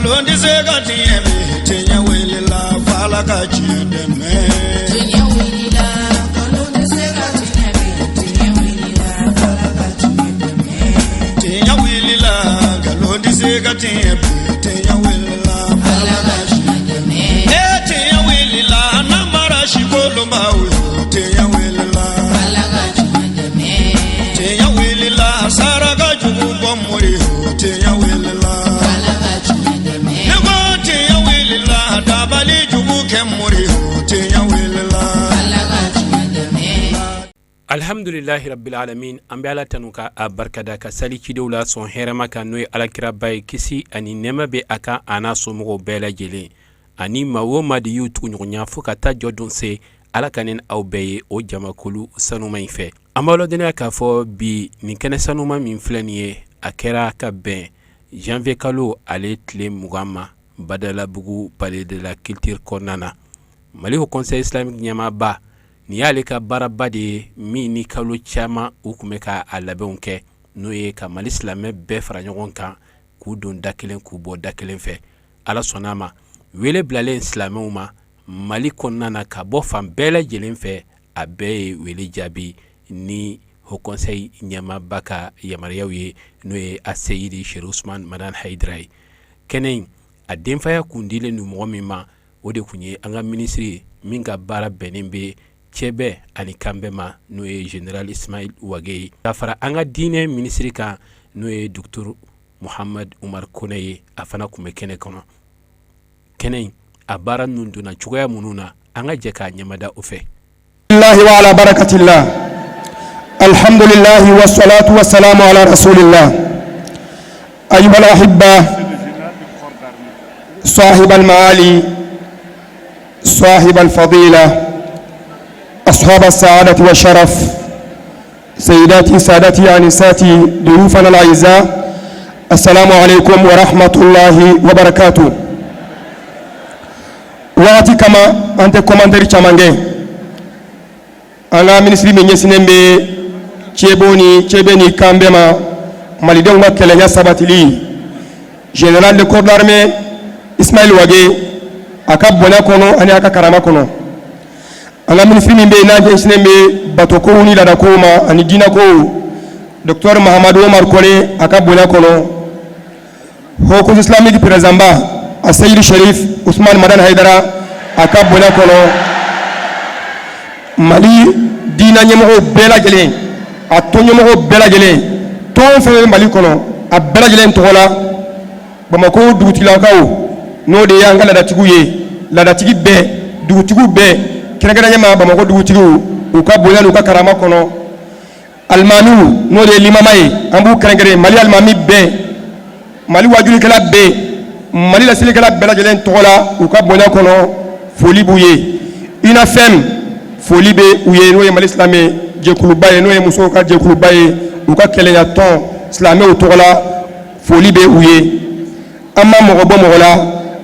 Nkalon tɛ se ka tiɲɛ bi, tiɲɛ wulila f'Ala ka tiɲɛ dɛmɛ. Tiɲɛ wulila, nkalon tɛ se ka tiɲɛ bi, tiɲɛ wulila f'Ala ka tiɲɛ dɛmɛ. Tiɲɛ wulila, nkalon tɛ se ka tiɲɛ bi, tiɲɛ wulila Ala ka tiɲɛ dɛmɛ. E tiɲɛ wulila, namara sikolonbaw yo, tiɲɛ wulila. Ala ka tiɲɛ dɛmɛ. Tiɲɛ wulila, saraka jugu bɔ mori yo, tiɲɛ wulila. Ala ka tiɲɛ dɛmɛ. Ne ko tiɲɛ wulila, dabali jugu kɛ mori yo, tiɲɛ wulila. Ala ka tiɲɛ dɛmɛ. Alhamdulilahi rabbil alamin, an bɛ Ala tanu ka a barikada, ka sali cidenw la sɔn hɛrɛma kan, n'o ye alakiraba ye, kisi ani nɛɛma bɛ a kan, a n'a somɔgɔw bɛɛ lajɛlen ani maa o maa de y'u tuguɲɔgɔnya fo ka taa jɔ don se. Ala ka ne aw bɛɛ ye o jamakulu sanuma in fɛ. An b'aw ladɔnniya k'a fɔ bi nin kɛnɛ sanuma min filɛ nin ye, a kɛra ka bɛn janvier kalo ale tile 20 ma, Badalabugu Palais de la Culture kɔnɔna na. Mali Haut Conseil Islamique ɲɛmaaba, nin y'ale ka baaraba de ye min ni kalo caman u tun bɛ ka a labɛnw kɛ, n'o ye ka Mali silamɛ bɛɛ fara ɲɔgɔn kan, k'u don da kelen, k'u bɔ da kelen fɛ. Ala sɔnna a ma, wele bilalen silamɛw ma Mali kɔnɔna na ka bɔ fan bɛɛ lajɛlen fɛ, a bɛɛ ye wele jaabi ni Haut Conseil ɲɛmaaba ka yamaruyaw ye, n'o ye Aseyidi Sherif Usman Madani Hayidara ye. Kɛnɛ in a denfaya kun dilen don mɔgɔ min ma, o de tun ye an ka minisiri min ka baara bɛnnen bɛ cɛbɛ ani kanbɛ ma, n'o ye général Ismaël Wagué ye, ka fara an ka diinɛ minisiri kan, n'o ye docteur Mohamed Oumar Kone ye, a fana tun bɛ kɛnɛ kɔnɔ. Kɛnɛ in a baara ninnu donna cogoya minnu na, an ka jɛ k'a ɲɛmada o fɛ. الله وعلى بركة الله الحمد لله والصلاة والسلام على رسول الله. أيها الأحبة، صاحب المعالي، صاحب الفضيلة، أصحاب السعادة والشرف، سيداتي سادتي آنساتي، ضيوفنا الأعزاء، السلام عليكم ورحمة الله وبركاته. Wagati kama, an tɛ commentaire caman kɛ. An ka minisiri min ɲɛsinnen bɛ cɛbo ni cɛbɛ ni kanbɛ ma, malidenw ka kɛlɛya sabatili, général de corps d'armée Ismaël Wagué, a ka bonya kɔnɔ ani a ka karama kɔnɔ, an ka minisiri min bɛ yen n'a ɲɛsinnen bɛ batokow ni laadakow ma ani diinɛkow, docteur Mahamadu Omar Kone, a ka bonya kɔnɔ, Haut Conseil islamique président ba Aseyidi Sherif Usman Madani Hayidara, a ka bonya kɔnɔ, Mali diinɛ ɲɛmɔgɔw bɛɛ lajɛlen, a tɔn ɲɛmɔgɔw bɛɛ lajɛlen, tɔn fɛn fɛn bɛ Mali kɔnɔ, a bɛɛ lajɛlen tɔgɔ la, Bamakɔ dugutigilakaw, n'o de y'an ka laadatigiw ye, laadatigi bɛɛ, dugutigiw bɛɛ, kɛrɛnkɛrɛnnenya ma Bamakɔ dugutigiw, u ka bonya n'u ka karama kɔnɔ, alimamiw, n'o de ye limama ye, an b'u kɛrɛnkɛrɛn, Mali alimami bɛɛ, Mali wajulikɛla bɛɛ, Mali lasilikɛla bɛɛ lajɛlen tɔgɔ la, u ka bonya kɔnɔ, foli b'u ye. UNAFEM, foli bɛ u ye, n'o ye Mali silamɛ jɛkuluba ye, n'o ye musow ka jɛkuluba ye, u ka kɛlɛya tɔn, silamɛw tɔgɔ la, foli bɛ u ye. An ma mɔgɔ bɔ mɔgɔ la,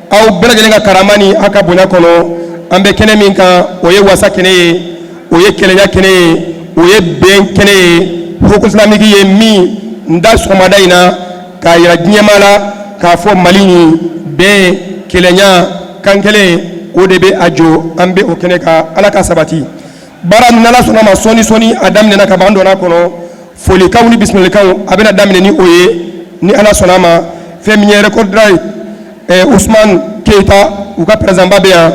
aw bɛɛ lajɛlen ka karama ni aw ka bonya kɔnɔ, an bɛ kɛnɛ min kan, o ye wasa kɛnɛ ye, o ye kɛlɛya kɛnɛ ye, o ye bɛn kɛnɛ ye. Haut Conseil islamique ye min n da sɔgɔmada in na k'a yira diɲɛmaa la k'a fɔ Mali ni bɛn, kelenya, kan kelen, o de bɛ a jɔ. An bɛ o kɛnɛ kan. Ala ka sabati baara min, n'Ala sɔnna ma, sɔɔni sɔɔni a daminɛna ka ban, an donna a kɔnɔ. Folikanw ni bisimilalikanw, a bɛna daminɛ ni o ye, ni Ala sɔnna a ma. Fɛn min ye recordra ye, Usman Keyita, u ka président ba bɛ yan,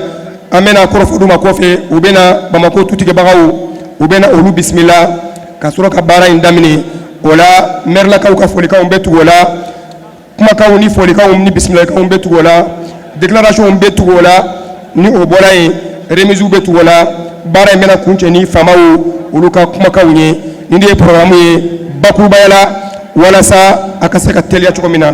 an bɛna kɔrɔfɔ d'u ma kɔfɛ. U bɛna Bamakɔ tutigibaga, u bɛna olu bisimila ka sɔrɔ ka baara in daminɛ. O la, mairelakaw ka folikanw bɛ tugu o la, kumakanw ni folikanw ni bisimilalikanw bɛ tugu o la, déclaration bɛ tugu o la. Ni o bɔra yen, remise bɛ tugu o la. Baara in bɛna kuncɛ ni faamaw olu ka kumakanw ye. Nin de ye programme ye bakurubaya la, walasa a ka se ka teliya cogo min na.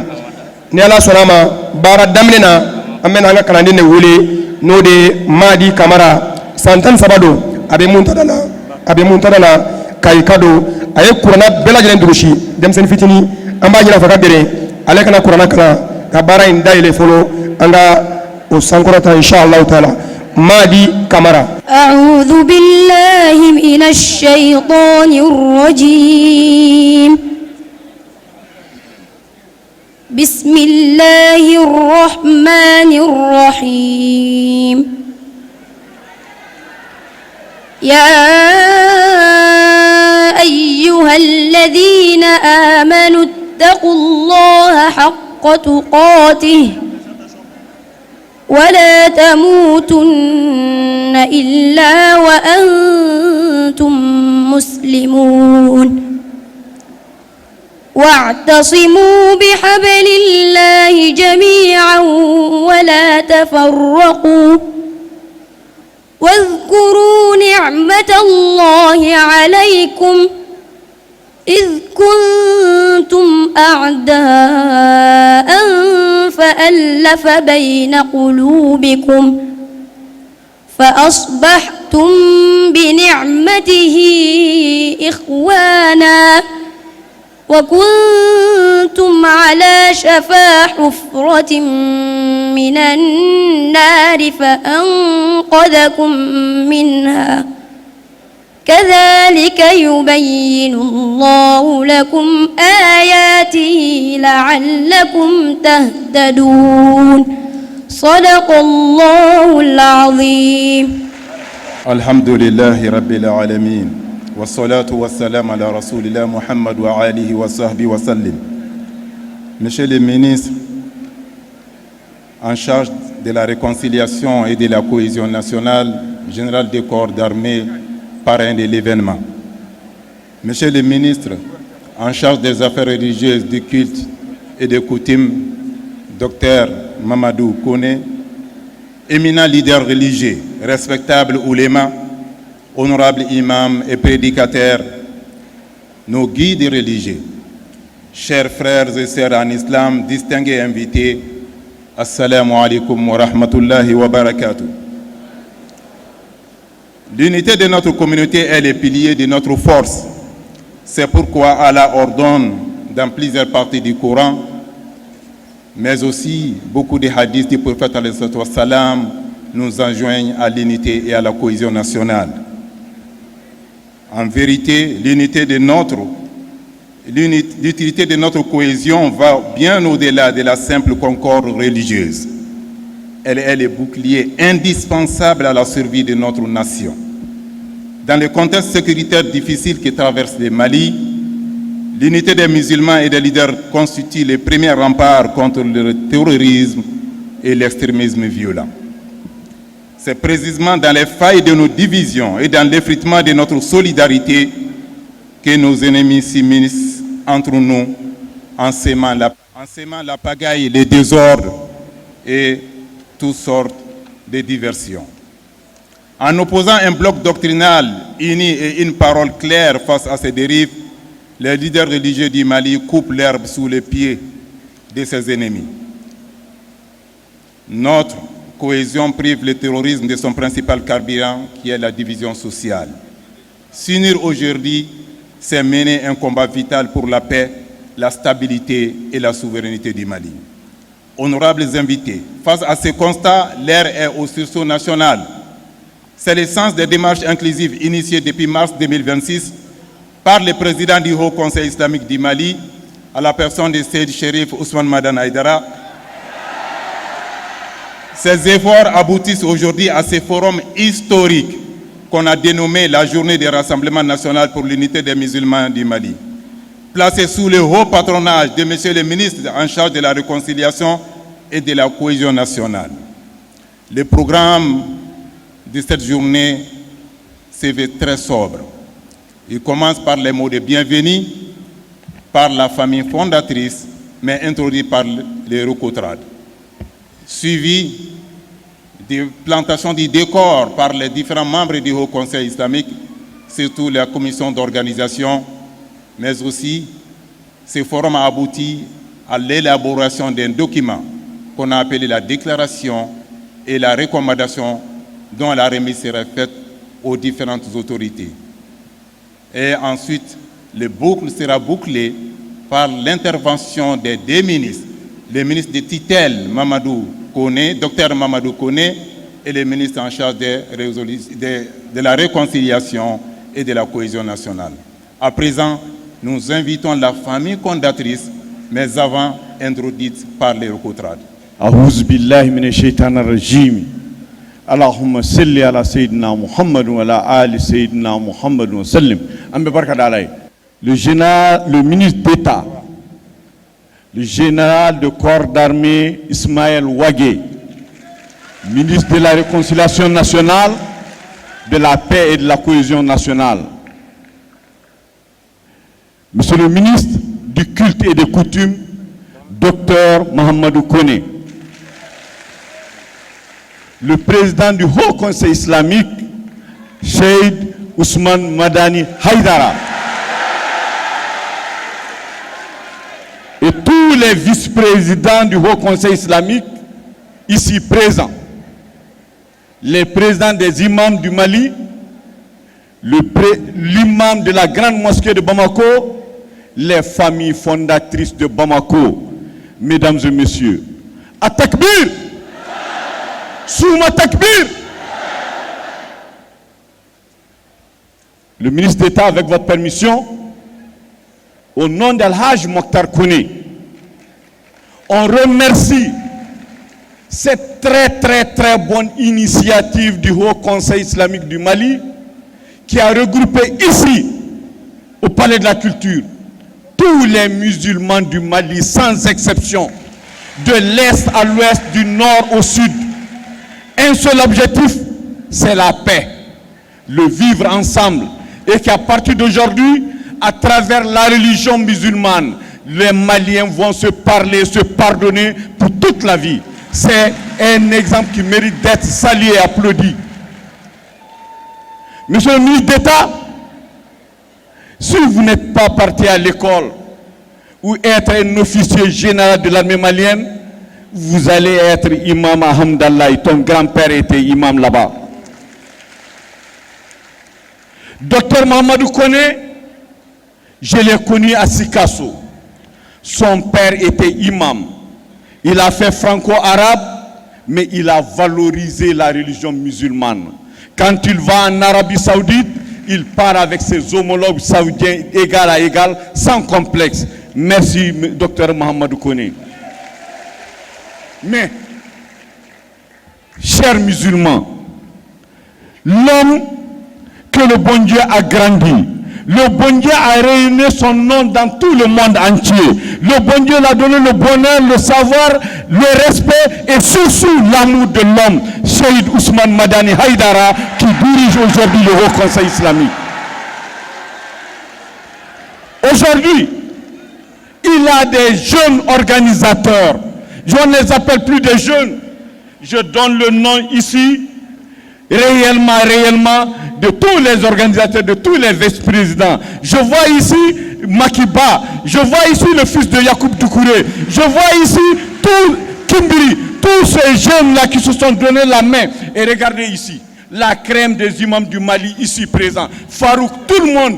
Ni Ala sɔnna a ma, baara daminɛ na, an bɛna an ka kalanden de wele, n'o de ye Madi Kamara, san 13 don, a bɛ Muntada la, a bɛ Muntada la, Kayika don. A ye kuranna bɛɛ lajɛlen durusi, denmisɛnnin fitinin. An b'a ɲini a fɛ ka gɛrɛ ale kana kuranna kalan ka baara in dayɛlɛ fɔlɔ, an ka o sankɔrɔta, inshallah taala. Madi Kamara. أعوذ بالله من الشيطان الرجيم. بسم الله الرحمن الرحيم يا أيها الذين آمنوا اتقوا الله حق تقاته ولا تموتن إلا وأنتم مسلمون واعتصموا بحبل الله جميعا ولا تفرقوا واذكروا نعمة الله عليكم إذ كنتم أعداء فألف بين قلوبكم فأصبحتم بنعمته إخوانا وكنتم على شفا حفرة من النار فأنقذكم منها كذلك يبين الله لكم آياته لعلكم تهتدون صدق الله العظيم. الحمد لله رب العالمين والصلاة والسلام على رسول الله محمد وآله وصحبه وسلم. Monsieur le ministre en charge de la réconciliation et de la cohésion nationale, général des corps d'armée, parrain de l'événement. Monsieur le ministre en charge des affaires religieuses, du culte et des coutumes, docteur Mamadou Kone, éminent leader religieux, respectable ouléma, honorable imam et prédicateur, nos guides religieux, chers frères et sœurs en islam, distingués invités, السلام عليكم ورحمة الله وبركاته. L'unité de notre communauté est le pilier de notre force. C'est pourquoi Allah ordonne dans plusieurs parties du Coran, mais aussi beaucoup de hadiths du prophète عليه السلام nous enjoignent à l'unité et à la cohésion nationale. En vérité, l'utilité de notre cohésion va bien au-delà de la simple concorde religieuse. Elle est le bouclier indispensable à la survie de notre nation. Dans le contexte sécuritaire difficile que traverse le Mali, l'unité des musulmans et des leaders constitue le premier rempart contre le terrorisme et l'extrémisme violent. C'est précisément dans les failles de nos divisions et dans l'effritement de notre solidarité que nos ennemis s'immiscent entre nous en semant la pagaille, les désordres et toutes sortes de diversions. En opposant un bloc doctrinal uni et une parole claire face à ces dérives, les leaders religieux du Mali coupent l'herbe sous les pieds de ses ennemis. Notre cohésion prive le terrorisme de son principal carburant, qui est la division sociale. S'unir aujourd'hui, c'est mener un combat vital pour la paix, la stabilité et la souveraineté du Mali. Honorables invités, face à ces constats, l'heure est au sursaut national. C'est le sens des démarches inclusives initiées depuis mars 2026 par le président du Haut Conseil islamique du Mali, à la personne de Seyd Chérif Ousmane Madani Haïdara. Ces efforts aboutissent aujourd'hui à ce forum historique qu'on a dénommé la journée des rassemblements national pour l'unité des musulmans du Mali. Placé sous le haut patronage de Monsieur le ministre en charge de la réconciliation et de la cohésion nationale. Le programme de cette journée se veut très sobre. Il commence par les mots de bienvenue par la famille fondatrice, mais introduit par les Recotrade. Suivi de plantation du décor par les différents membres du Haut Conseil islamique, surtout la commission d'organisation, mais aussi ce forum a abouti à l'élaboration d'un document qu'on a appelé la déclaration et la recommandation dont la remise sera faite aux différentes autorités. Et ensuite, le boucle sera bouclé par l'intervention des deux ministres, le ministre de tutelle Mamadou Kone, docteur Mamadou Kone, et le ministre en charge de la réconciliation et de la cohésion nationale. À présent, nous invitons la famille fondatrice, mais avant, introduite par le RECOTRAD. أعوذ بالله من الشيطان الرجيم اللهم صل على سيدنا محمد وعلى آل سيدنا محمد وسلم. An bɛ barika da Ala ye. Le général, le ministre d'État, le général de corps d'armée Ismaël Wagué, ministre de la Réconciliation nationale, de la paix et de la cohésion nationale. Monsieur le ministre du Culte et des Coutumes, docteur Mahamadou Kone. Le président du Haut Conseil islamique, Cheikh Ousmane Madani Haïdara. Et tous les vice-présidents du Haut Conseil islamique ici présents, les présidents des imams du Mali, l'imam de la grande mosquée de Bamako, les familles fondatrices de Bamako, mesdames et messieurs, التكبير, ثم تكبير. Le ministre d'État, avec votre permission, au nom d'Al-Hajj Mokhtar Koné, on remercie cette très très très bonne initiative du Haut Conseil islamique du Mali qui a regroupé ici, au Palais de la Culture, tous les musulmans du Mali, sans exception, de l'Est à l'Ouest, du Nord au Sud. Un seul objectif, c'est la paix, le vivre ensemble. Et qu'à partir d'aujourd'hui, à travers la religion musulmane, les Maliens vont se parler, se pardonner pour toute la vie. C'est un exemple qui mérite d'être salué et applaudi. Monsieur le ministre d'État, si vous n'êtes pas parti à l'école ou être un officier général de l'armée malienne, vous allez être imam à Hamdallah. Ton grand-père était imam là-bas. Docteur Mahamadou Kone, je l'ai connu à Sikasso. Son père était imam. Il a fait franco-arabe, mais il a valorisé la religion musulmane. Quand il va en Arabie Saoudite, il part avec ses homologues saoudiens égal à égal, sans complexe. Merci, docteur Mohamed Kone. Mais, chers musulmans, l'homme que le bon Dieu a grandi, le bon Dieu a réuni son nom dans tout le monde entier. Le bon Dieu l'a donné le bonheur, le savoir, le respect et surtout l'amour de l'homme, Cheikh Ousmane Madani Haïdara, qui dirige aujourd'hui le Haut Conseil islamique. Aujourd'hui, il a des jeunes organisateurs. Je ne les appelle plus des jeunes. Je donne le nom ici, réellement, réellement, de tous les organisateurs, de tous les vice-présidents. Je vois ici Makiba, je vois ici le fils de Yacoub Doucouré, je vois ici tout Kimbiri, tous ces jeunes-là qui se sont donné la main. Et regardez ici, la crème des imams du Mali ici présent. Farouk, tout le monde,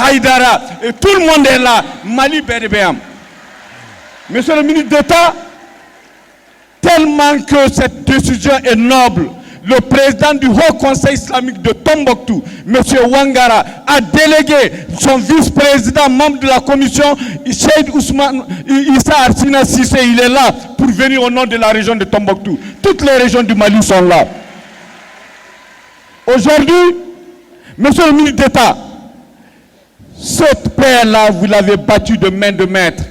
Haïdara, tout le monde est là. Mali BDBM. Monsieur le ministre d'État, tellement que cette décision est noble, le président du Haut Conseil islamique de Tombouctou, M. Wangara, a délégué son vice-président, membre de la commission, Cheikh Ousmane Issa Arsina Sissé, il est là pour venir au nom de la région de Tombouctou. Toutes les régions du Mali sont là. Aujourd'hui, monsieur le ministre d'État, cette paix-là, vous l'avez battue de main de maître.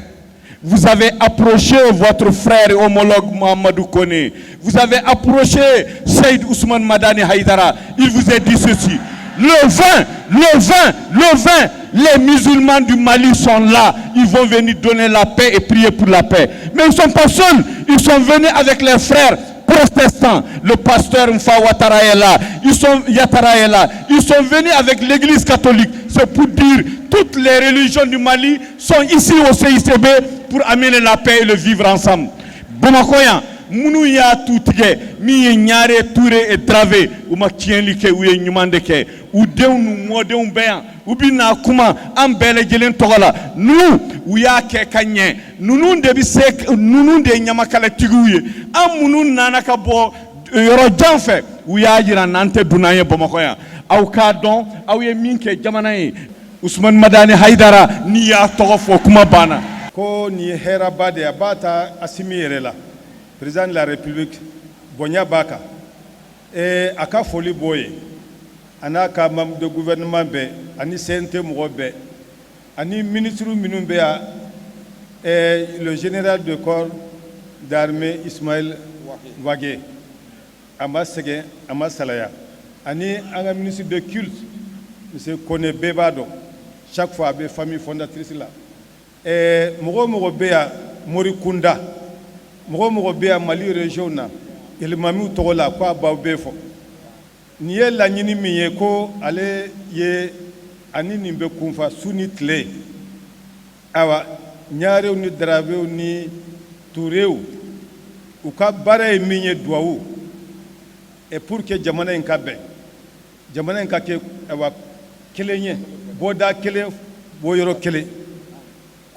Vous avez approché votre frère et homologue Mohamedou Kone. Vous avez approché Seyd Ousmane Madani Haïdara. Il vous a dit ceci. Le 20, le 20, le 20, les musulmans du Mali sont là. Ils vont venir donner la paix et prier pour la paix. Mais ils ne sont pas seuls. Ils sont venus avec les frères protestants. Le pasteur Mfa Ouattara est là. Ils sont, Yattara est là. Ils sont venus avec l'église catholique. C'est pour dire toutes les religions du Mali sont ici au CICB pour amener la paix et le vivre ensemble. Bamakɔ yan minnu y'a tu tigɛ min ye Ɲare Ture et Dravé u ma tiɲɛli kɛ u ye ɲuman de kɛ u denw n'u mɔdenw bɛ yan u bɛ na kuma an bɛɛ lajɛlen tɔgɔ la ninnu u y'a kɛ ka ɲɛ ninnu de bɛ se ninnu de ye ɲamakalatigiw ye an minnu nana ka bɔ yɔrɔ jan fɛ u y'a jira n'an tɛ dunan ye Bamakɔ yan aw k'a dɔn aw ye min kɛ jamana ye Usumani Madani Hayidara n'i y'a tɔgɔ fɔ kuma banna. Ko nin ye hɛrɛba de ye, a b'a ta Asimi yɛrɛ la, président de la République, bonya b'a kan. A ka foli b'o ye, a n'a ka membre de gouvernement bɛɛ ani CNT mɔgɔ bɛɛ ani ministre minnu bɛ yan, le général de corps d'armée Ismaël Wagué, a ma sɛgɛn, a ma salaya, ani an ka ministre de culte monsieur Kone, bɛɛ b'a dɔn, chaque fois a bɛ famille fondatrice la. Mɔgɔ o mɔgɔ bɛ yan, mori kunda, mɔgɔ o mɔgɔ bɛ yan Mali région na, alimamiw tɔgɔ la, ko a b'aw bɛɛ fo. Nin ye laɲini min ye, ko ale ye ani nin bɛ kunfa su ni tile. Ayiwa, ɲarew ni darabew ni turew, u ka baara ye min ye, duwawu et pour que jamana in ka bɛn, jamana in ka kɛ ayiwa kelen ye, bɔda kelen, bɔyɔrɔ kelen.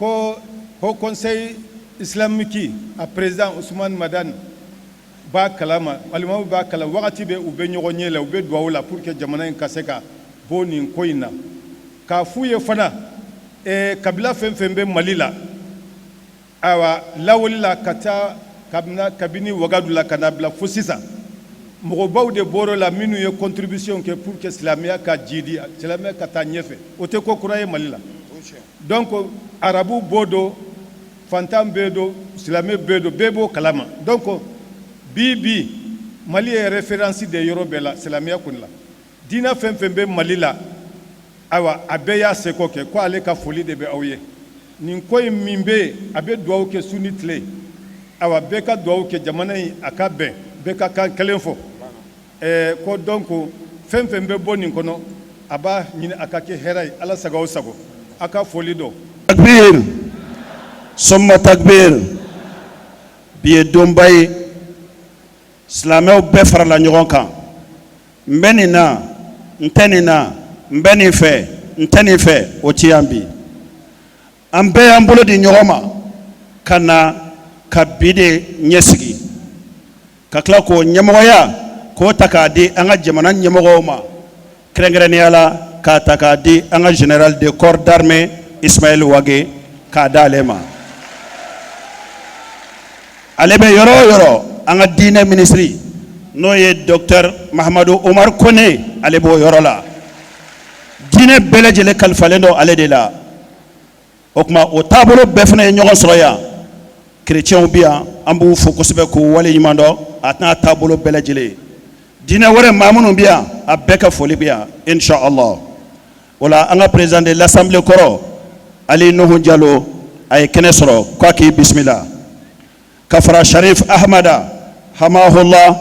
Ko Haut Conseil islamique, a président Ousmane Madani b'a kalama, alimamu b'a kala, wagati bɛ u bɛ ɲɔgɔn ɲɛ la, u bɛ duwawu la pour que jamana in ka se ka bɔ nin ko in na. K'a f'u ye fana, kabila fɛn fɛn bɛ Mali la, ayiwa, lawuli la ka taa kabini Wagadu la ka na bila fo sisan, mɔgɔbaw de bɔr'o la minnu ye contribution kɛ pour que silamɛya ka jidi, silamɛya ka taa ɲɛfɛ. O tɛ ko kura ye Mali la. Donc arabu b'o dɔn, fantan b'o dɔn, silamɛ b'o dɔn, bɛɛ b'o kalama. Donc bi bi Mali ye référence de yɔrɔ bɛɛ la silamɛya kɔni la. Diinɛ fɛn fɛn bɛ Mali la, ayiwa, a bɛɛ y'a seko kɛ. Ko ale ka foli de bɛ aw ye nin ko in min bɛ yen, a bɛ dugawu kɛ su ni tile. Ayiwa, bɛɛ ka dugawu kɛ jamana in a ka bɛn, bɛɛ ka kan kelen fɔ. Ko donc fɛn fɛn bɛ bɔ nin kɔnɔ, a b'a ɲini a ka kɛ hɛrɛ ye. Ala sago sago, a ka foli dɔn. Takbir, summa takbir. Bi ye donba ye, silamɛw bɛɛ farala ɲɔgɔn kan. N bɛ nin na, n tɛ nin na, n bɛ nin fɛ, n tɛ nin fɛ, o ti yan bi. An bɛɛ y'an bolo di ɲɔgɔn ma ka na ka bi de ɲɛsigi, ka tila k'o ɲɛmɔgɔya k'o ta k'a di an ka jamana ɲɛmɔgɔw ma, kɛrɛnkɛrɛnnenya la k'a ta k'a di an ka général de corps d'armée Ismaël Wagué, k'a d'ale ma. Ale bɛ yɔrɔ o yɔrɔ, an ka diinɛ minisiri, n'o ye docteur Mahamadu Omar Kone, ale b'o yɔrɔ la. Diinɛ bɛɛ lajɛlen kalifalen don ale de la. O tuma, o taabolo bɛɛ fana ye ɲɔgɔn sɔrɔ yan. Kerecɛnw bɛ yan, an b'u fo kosɛbɛ k'u wale ɲuman dɔn. A tɛna taabolo bɛɛ lajɛlen, diinɛ wɛrɛ maa minnu bɛ yan, a bɛɛ ka foli bɛ yan, inshallah. O la, an ka président de l'assemblée kɔrɔ Ali Nuhu Jalo, a ye kɛnɛ sɔrɔ k'a k'i bisimila, ka fara Sharif Ahmada Hamahullah,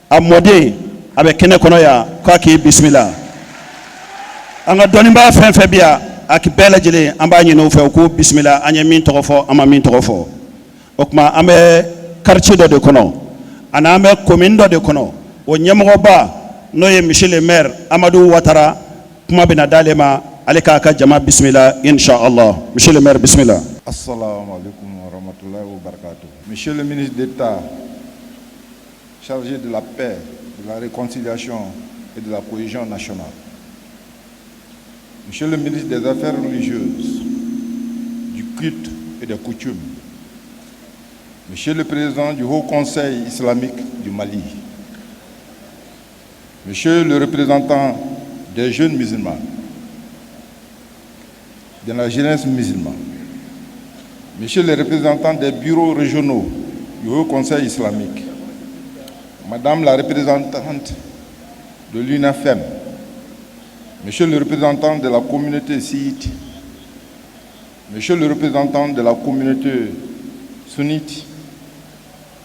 a mɔden, a bɛ kɛnɛ kɔnɔ yan, k'a k'i bisimila. An ka dɔnnibaa fɛn fɛn bɛ yan, a bɛɛ lajɛlen, an b'a ɲini u fɛ u k'u bisimila. An ye min tɔgɔ fɔ, an ma min tɔgɔ fɔ. O tuma, an bɛ quartier dɔ de kɔnɔ ani an bɛ commune dɔ de kɔnɔ, o ɲɛmɔgɔba, n'o ye monsieur le maire Amadu Watara, kuma bɛna d'ale ma, ale k'a ka jama bisimila, inshallah. Monsieur le maire, bisimila. Assalamu alaikum wa rahmatullahi wa barakatuh. Monsieur le ministre d'État chargé de la paix, de la réconciliation et de la cohésion nationale. Monsieur le ministre des Affaires religieuses, du culte et des coutumes. Monsieur le président du Haut Conseil islamique du Mali. Monsieur le représentant des jeunes musulmans, de la jeunesse musulmane, Monsieur le représentant des bureaux régionaux du Haut Conseil islamique, Madame la représentante de l'UNAFEM, Monsieur le représentant de la communauté chiite, Monsieur le représentant de la communauté sunnite,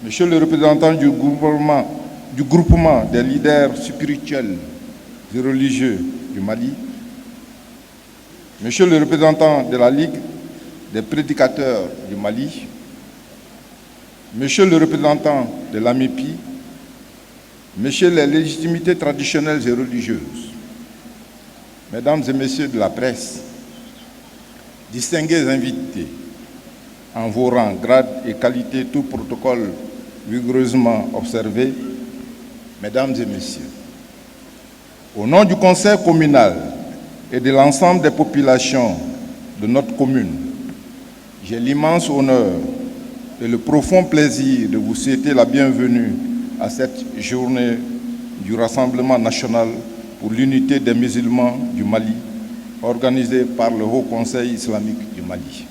Monsieur le représentant du groupement des leaders spirituels et religieux du Mali, Monsieur le représentant de la Ligue des prédicateurs du Mali, Monsieur le représentant de l'AMIPI, Messieurs les légitimités traditionnelles et religieuses, Mesdames et Messieurs de la presse, distingués invités, en vos rangs, grades et qualités, tout protocole vigoureusement observé, Mesdames et Messieurs, au nom du Conseil communal et de l'ensemble des populations de notre commune, J'ai l'immense honneur et le profond plaisir de vous souhaiter la bienvenue à cette journée du Rassemblement national pour l'unité des musulmans du Mali, organisée par le Haut Conseil islamique du Mali.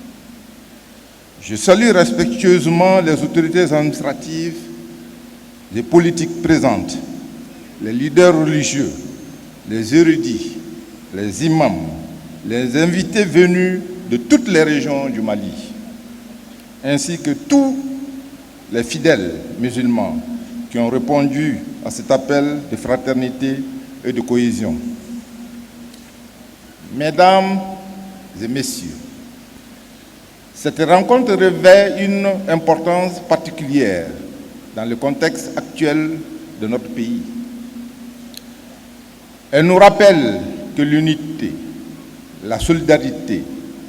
Je salue respectueusement les autorités administratives et politiques présentes, les leaders religieux, les érudits, les imams, les invités venus de toutes les régions du Mali, ainsi que tous les fidèles musulmans qui ont répondu à cet appel de fraternité et de cohésion. Mesdames et messieurs, cette rencontre revêt une importance particulière dans le contexte actuel de notre pays. Elle nous rappelle que l'unité, la solidarité,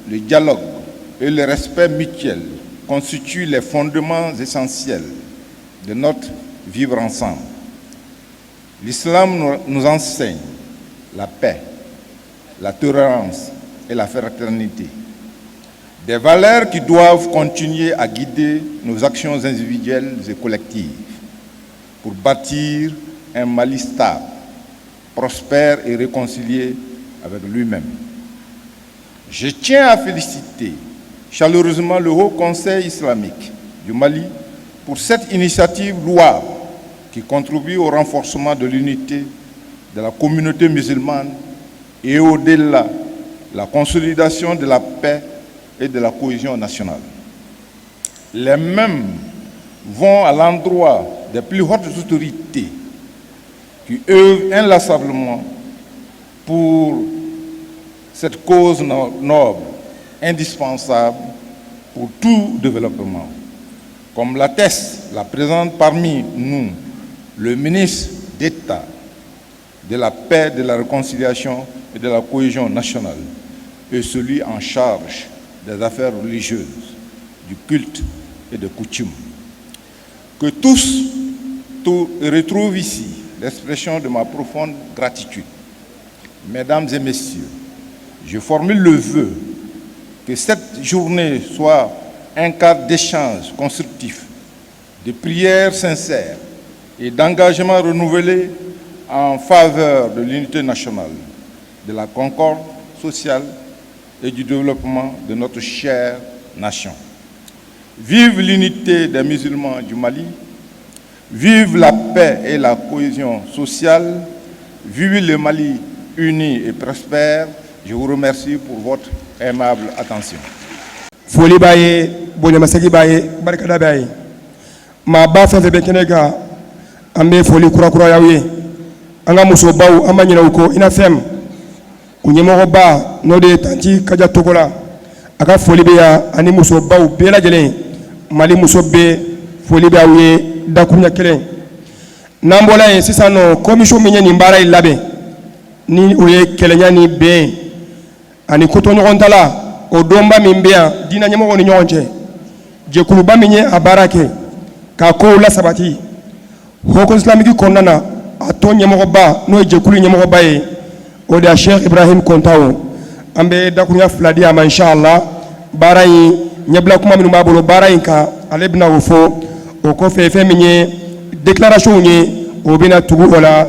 le dialogue et le respect mutuel constituent les fondements essentiels de notre vivre ensemble. L'islam nous enseigne la paix, la tolérance et la fraternité. Des valeurs qui doivent continuer à guider nos actions individuelles et collectives pour bâtir un Mali stable, prospère et réconcilié avec lui-même. Je tiens à féliciter chaleureusement le Haut Conseil islamique du Mali pour cette initiative louable qui contribue au renforcement de l'unité de la communauté musulmane et au-delà, la consolidation de la paix et de la cohésion nationale. Les mêmes vont à l'endroit des plus hautes autorités qui œuvrent inlassablement pour cette cause noble, indispensable pour tout développement. Comme l'atteste la présente parmi nous le ministre d'État de la paix, de la réconciliation et de la cohésion nationale et celui en charge des affaires religieuses, du culte et de coutumes. Que tous, tous retrouvent ici l'expression de ma profonde gratitude. Mesdames et messieurs, je formule le vœu que cette journée soit un cadre d'échange constructif, de prières sincères et d'engagement renouvelé en faveur de l'unité nationale, de la concorde sociale et du développement de notre chère nation. Vive l'unité des musulmans du Mali, vive la paix et la cohésion sociale, vive le Mali uni et prospère. Je vous remercie pour votre aimable attention. Foli b'a ye, bonyamasegi b'a ye, barikada b'a ye. Maaba fɛn fɛn bɛ kɛnɛ kan, an bɛ foli kurakuraya ye. An ka musobaw, an ma ɲinɛ u kɔ. UNAFEM u ɲɛmɔgɔba, n'o de ye tanti Kaja Togola, a ka foli bɛ yan, ani musobaw bɛɛ lajɛlen. Mali muso bɛɛ, foli bɛ aw ye dakuruɲɛ kelen. N'an bɔra yen sisan nɔ, commission min ye nin baara in labɛn, ni o ye kɛlɛnya ni bɛn ani kotɔɲɔgɔntala, o donba min bɛ yan diinɛ ɲɛmɔgɔw ni ɲɔgɔn cɛ, jɛkuluba min ye a baara kɛ k'a kow lasabati Haut Conseil islamique kɔnɔna na, a tɔn ɲɛmɔgɔba, n'o ye jɛkulu ɲɛmɔgɔba ye, o de ye Cheikh Ibrahim Kontawo. An bɛ dakurunya 2 di a ma, inshallah. Baara in ɲɛbila kuma minnu b'a bolo baara in kan, ale bɛna o fɔ. O kɔfɛ, fɛn min ye déclaration ye, o bɛna tugu o la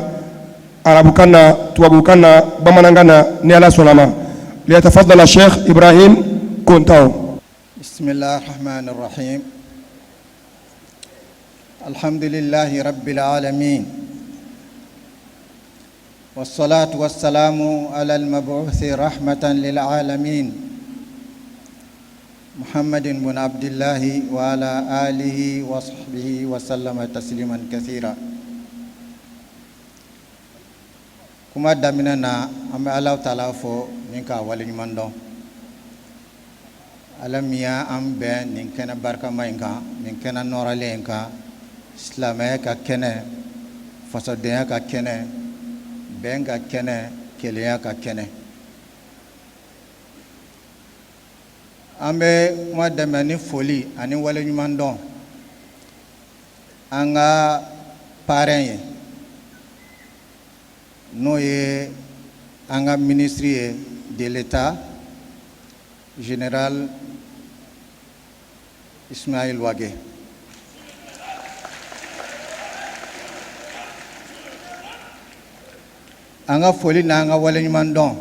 arabukan na, tubabukan na, bamanankan na, ni Ala sɔnna ma. Liyatafadala Cheikh Ibrahim Kontawo. بسم الله الرحمن الرحيم الحمد لله رب العالمين والصلاة والسلام على المبعوث رحمة للعالمين محمد بن عبد الله وعلى آله وصحبه وسلم تسليما كثيرا. Kuma daminɛ na, an bɛ Ala taala fo ni k'a waleɲuman dɔn, Ala min y'an bɛn nin kɛnɛ barikama in kan, nin kɛnɛ nɔrɔlen in kan, silamɛya ka kɛnɛ, fasodenya ka kɛnɛ, bɛn ka kɛnɛ, kelenya ka kɛnɛ. An bɛ kuma daminɛ ni foli ani waleɲuman dɔn an ka parrain ye, n'o ye an ka ministre ye de l'État, général Ismaël Wagué. An ka foli n'an ka waleɲumandɔn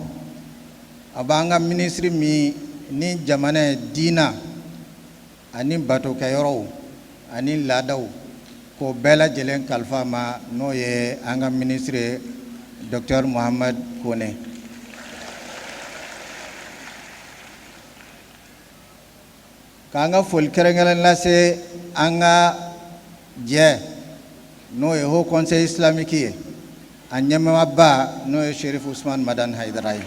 a b'an ka minisiri min ni jamana ye diina ani batokɛyɔrɔw ani laadaw k'o bɛɛ lajɛlen kalifa a ma n'o ye an ka minisiri ye docteur Mohamed Kone. K'an ka foli kɛrɛnkɛrɛn lase an ka jɛ n'o ye Haut Conseil islamique ye a ɲɛmaaba n'o ye Cherif Ousmane Madani Haidara ye.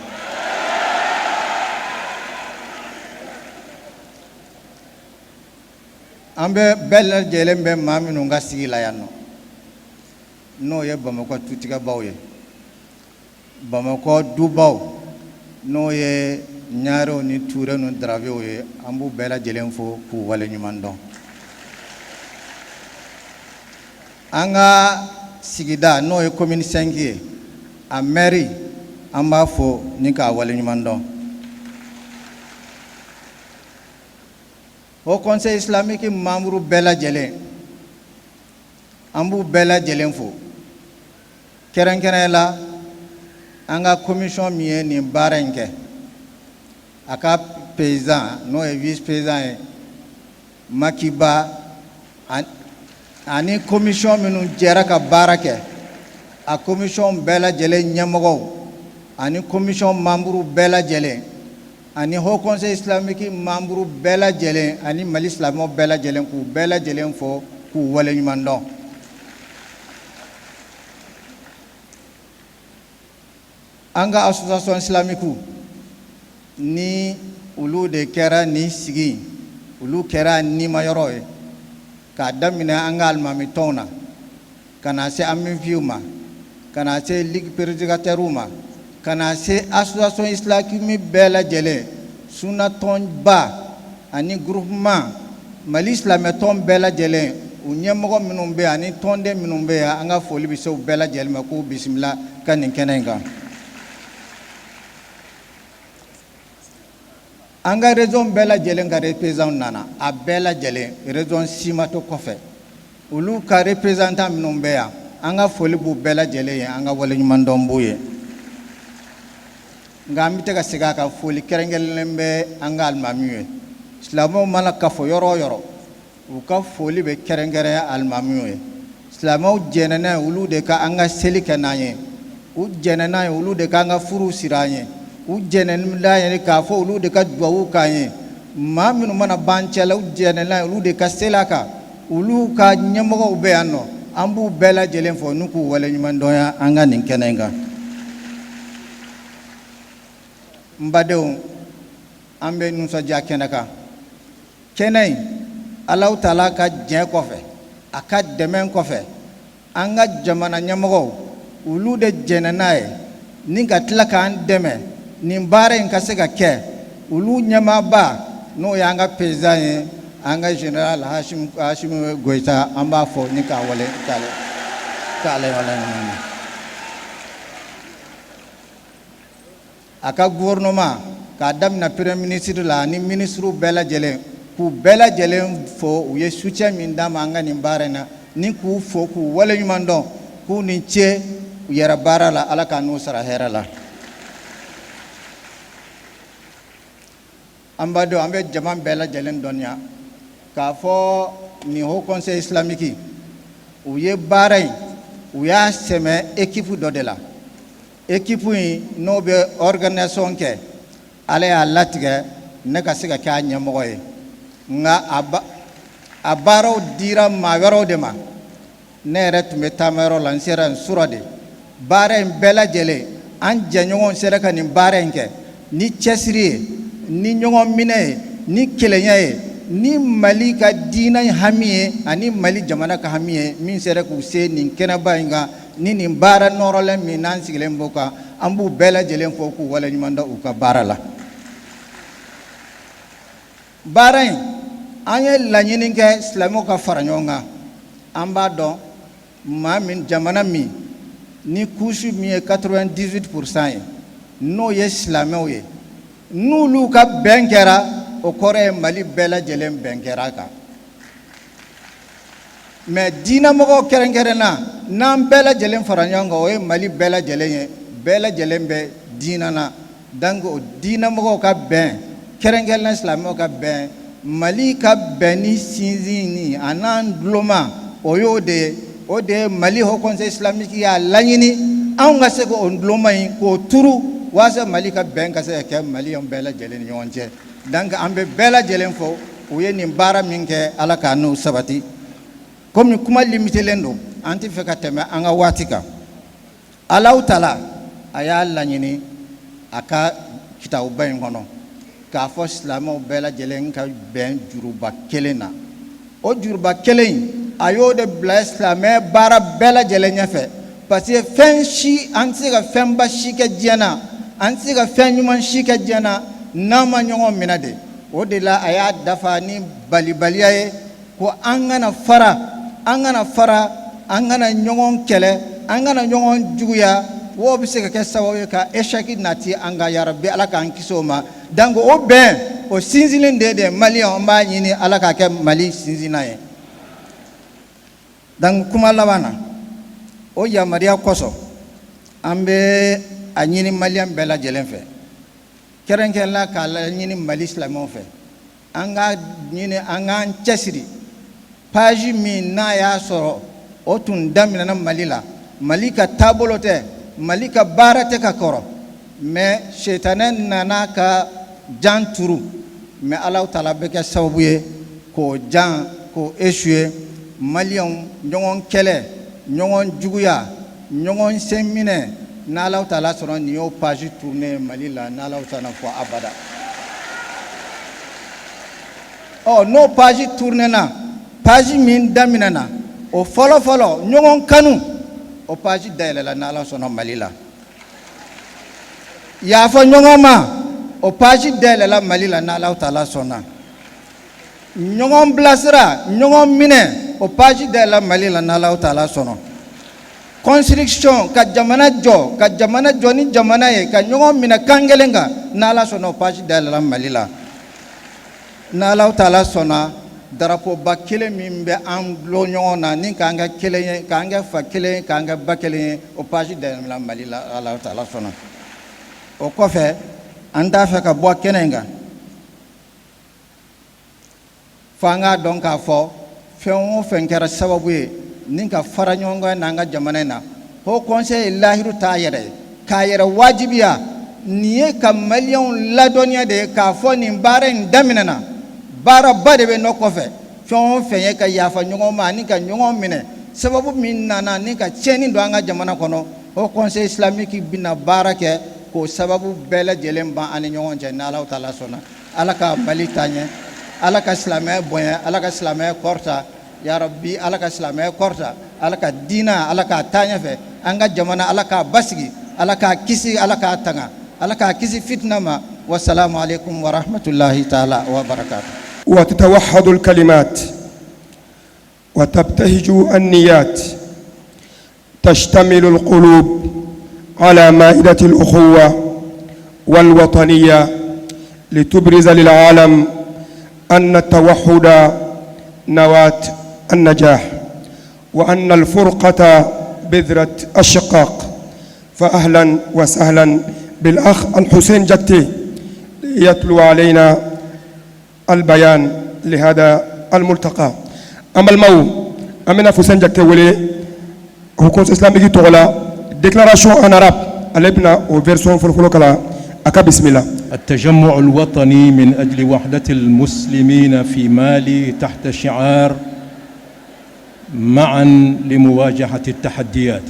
An bɛ bɛɛ lajɛlen bɛ maa minnu ka sigi la yan nɔ n'o ye Bamakɔ tutigɛbaw ye Bamakɔ dubaw n'o ye ɲarew ni turew ni daravew ye an b'u bɛɛ lajɛlen fo k'u waleɲuman dɔn an ka sigida n'o ye commune 5 ye a mɛri an b'a fo ni k'a waleɲuman dɔn Haut Conseil islamique membre bɛɛ lajɛlen an b'u bɛɛ lajɛlen fo kɛrɛnkɛrɛn la an ka commission min ye nin baara in kɛ a ka président n'o ye vice président ye Makiba ani commission minnu jɛra ka baara kɛ a commission bɛɛ lajɛlen ɲɛmɔgɔw ani commission membre bɛɛ lajɛlen ani Haut Conseil islamique membre bɛɛ lajɛlen ani Mali silamɛw bɛɛ lajɛlen k'u bɛɛ lajɛlen fo k'u waleɲuman dɔn. An ka association islamique ni olu de kɛra nin sigi in olu kɛra nimayɔrɔ ye k'a daminɛ an ka alimamitɔnw na ka na se AMUPI ma ka na se ligue prédicateurw ma ka na se association islamique bɛɛ lajɛlen sunatɔnba ani groupement Mali silamɛtɔn bɛɛ lajɛlen u ɲɛmɔgɔ minnu bɛ yan ani tɔnden minnu bɛ yan an ka foli bɛ se u bɛɛ lajɛlen ma k'u bisimila ka nin kɛnɛ in kan an ka région bɛɛ lajɛlen ka représentant nana a bɛɛ lajɛlen région si ma to kɔfɛ olu ka représentant minnu bɛ yan an ka foli b'u bɛɛ lajɛlen ye an ka waleɲumandɔn b'u ye nka an bɛ tɛ ka segin a kan foli kɛrɛnkɛrɛnlen bɛ an ka alimamiw ye silamɛw mana kafo yɔrɔ o yɔrɔ u ka foli bɛ kɛrɛnkɛrɛn alimamiw ye silamɛw jɛnna n'a ye olu de ka an ka seli kɛ n'an ye u jɛnna n'a ye olu de ka an ka furuw siri an ye u jɛnna n'a ye k'a fɔ olu de ka duwawu k'an ye maa minnu mana b'an cɛla u jɛnna n'a ye olu de ka seli a kan olu ka ɲɛmɔgɔw bɛ yan nɔ an b'u bɛɛ lajɛlen fo n'u k'u waleɲumandɔnya an ka nin kɛnɛ in kan n badenw an bɛ nisɔndiya kɛnɛ kan kɛnɛ in Alahu taala ka diɲɛ kɔfɛ a ka dɛmɛ kɔfɛ an ka jamana ɲɛmɔgɔw olu de jɛnna n'a ye ni ka tila k'an dɛmɛ nin baara in ka se ka kɛ olu ɲɛmaaba n'o y'an ka président ye an ka général Assimi Goïta an b'a fo ni k'a wale k'ale k'ale waleɲuman a ka gouvernement k'a daminɛ premier ministre la ani ministres bɛɛ lajɛlen k'u bɛɛ lajɛlen fo u ye soutien min d'an ma an ka nin baara in na ni k'u fo k'u waleɲuman dɔn k'u ni ce u yɛrɛ baara la ala k'a n'u sara hɛrɛ la an b'a dɔn an bɛ jama bɛɛ lajɛlen dɔnniya k'a fɔ nin haut conseil islamique u ye baara in u y'a sɛmɛ équipe dɔ de la équipe in n'o bɛ organisation kɛ ala y'a latigɛ ne ka se ka kɛ a ɲɛmɔgɔ ye nka a baaraw dira maa wɛrɛw de ma ne yɛrɛ tun bɛ taamayɔrɔ la n sera n sura de baara in bɛɛ lajɛlen an jɛɲɔgɔnw sera ka nin baara in kɛ ni cɛsiri ye ni ɲɔgɔn minɛ ye ni kelenya ye ni mali ka diinɛ hami ye ani mali jamana ka hami ye min sera k'u se nin kɛnɛba in kan ni nin baara nɔrɔlen min n'an sigilen b'o kan an b'u bɛɛ lajɛlen fo k'u waleɲuman dɔn u ka baara la baara in an ye laɲini kɛ silamɛw ka fara ɲɔgɔn kan an b'a dɔn maa min jamana min ni couche min ye 98 pourcent ye n'o ye silamɛw ye n'olu ka bɛn kɛra o kɔrɔ ye mali bɛɛ lajɛlen bɛn kɛra a kan Mais diinɛmɔgɔw kɛrɛnkɛrɛnna, n'an bɛɛ lajɛlen fara ɲɔgɔn kan, o ye Mali bɛɛ lajɛlen ye, bɛɛ lajɛlen bɛ diinɛ na. Donc o diinɛmɔgɔw ka bɛn, kɛrɛnkɛrɛnna silamɛw ka bɛn, Mali ka bɛn ni sinsinni a n'an duloma, o y'o de ye. O de ye Mali Haut Conseil islamique y'a laɲini anw ka se k'o duloma in k'o turu walasa Mali ka bɛn ka se ka kɛ maliyɛnw bɛɛ lajɛlen ni ɲɔgɔn cɛ. Donc an bɛ bɛɛ lajɛlen fo, u ye nin baara min kɛ, Ala k'a n'u sabati. Komi kuma limitelen don, an tɛ fɛ ka tɛmɛ an ka waati kan. Alahu taala a y'a laɲini a ka kitabuba in kɔnɔ k'a fɔ silamɛw bɛɛ lajɛlen ka bɛn juruba kelen na. O juruba kelen in, a y'o de bila silamɛ baara bɛɛ lajɛlen ɲɛfɛ, parce que fɛn si, an tɛ se ka fɛnba si kɛ diɲɛ na, an tɛ se ka fɛn ɲuman si kɛ diɲɛ na n'an ma ɲɔgɔn minɛ de. O de la a y'a dafa ni balibaliya ye ko an kana fara, an kana fara, an kana ɲɔgɔn kɛlɛ, an kana ɲɔgɔn juguya. Wo bɛ se ka kɛ sababu ye ka échec nati an kan. Yarabi, Ala k'an kisi o ma. Donc o bɛn, o sinsinlen de de maliyɛnw, an b'a ɲini Ala k'a kɛ Mali sinsinna ye. Donc kuma laban na, o yamaruya kosɔn, an bɛ a ɲini maliyɛn bɛɛ lajɛlen fɛ, kɛrɛnkɛrɛnla k'a laɲini Mali silamɛw fɛ, an ka ɲini an k'an cɛsiri. Page min n'a y'a sɔrɔ o tun daminɛna Mali la, Mali ka taabolo tɛ, Mali ka baara tɛ ka kɔrɔ, mais setanɛ nana ka jan turu. Mais Alahu taala bɛ kɛ sababu ye k'o jan k'o échouer. Maliyɛnw ɲɔgɔn kɛlɛ, ɲɔgɔn juguya, ɲɔgɔn sen minɛ, n'Alahu taala sɔnna, nin y'o page tourner Mali la, n'Alahu taala fɔ abada. Ɔ n'o page tourner na, page min daminɛna o fɔlɔ fɔlɔ, ɲɔgɔn kanu, o page dayɛlɛla n'Ala sɔnna Mali la. Yafa ɲɔgɔn ma, o page dayɛlɛla Mali la n'Alahu taala sɔnna. Ɲɔgɔn bilasira, ɲɔgɔn minɛ, o page dayɛlɛla Mali la n'Alahu taala sɔnna. Construction, ka jamana jɔ, ka jamana jɔ ni jamana ye, ka ɲɔgɔn minɛ kan kelen kan, n'Ala sɔnna, o page dayɛlɛla Mali la n'Alahu taala sɔnna. Darapoba kelen min bɛ an dulon ɲɔgɔn na ni k'an kɛ kelen ye, k'an kɛ fa kelen ye, k'an kɛ ba kelen ye, o page dayɛlɛla Mali la, Alahu taala sɔnna. O kɔfɛ, an t'a fɛ ka bɔ kɛnɛ in kan fo an k'a dɔn k'a fɔ fɛn o fɛn kɛra sababu ye ni ka fara ɲɔgɔn kan n'an ka jamana in na, Haut Conseil ye lahiru t'a yɛrɛ ye k'a yɛrɛ wajibiya. Nin ye ka maliyɛnw ladɔnniya de ye k'a fɔ nin baara in daminɛna, baaraba de bɛ nɔ kɔfɛ. Fɛn o fɛn ye ka yafa ɲɔgɔn ma ani ka ɲɔgɔn minɛ, sababu min nana ni ka tiɲɛni don an ka jamana kɔnɔ, Haut Conseil islamique bɛna baara kɛ k'o sababu bɛɛ lajɛlen ban an ni ɲɔgɔn cɛ n'Alahu taala sɔnna. Ala ka Mali taa ɲɛ, Ala ka silamɛya bonya, Ala ka silamɛya kɔrɔta. Ya Rabbi, Ala ka silamɛya kɔrɔta, Ala ka diina, Ala k'a taa ɲɛfɛ. An ka jamana, Ala k'a basigi, Ala k'a kisi, Ala k'a tanga, Ala k'a kisi fitina ma. Wasalamu alaikum warahmatullahi taala wa barakatuh. وتتوحد الكلمات وتبتهج النيات، تشتمل القلوب على مائدة الأخوة والوطنية لتبرز للعالم أن التوحد نواة النجاح وأن الفرقة بذرة الشقاق. فأهلا وسهلا بالأخ الحسين جتي يتلو علينا البيان لهذا الملتقى. An balimaw, an bɛna Fuseni Jakite wele Haut Conseil islamique tɔgɔ la, déclaration en arabe, ale bɛna o version fɔlɔfɔlɔ kalan. A ka bisimila. التجمع الوطني من أجل وحدة المسلمين في مالي تحت شعار معا لمواجهة التحديات.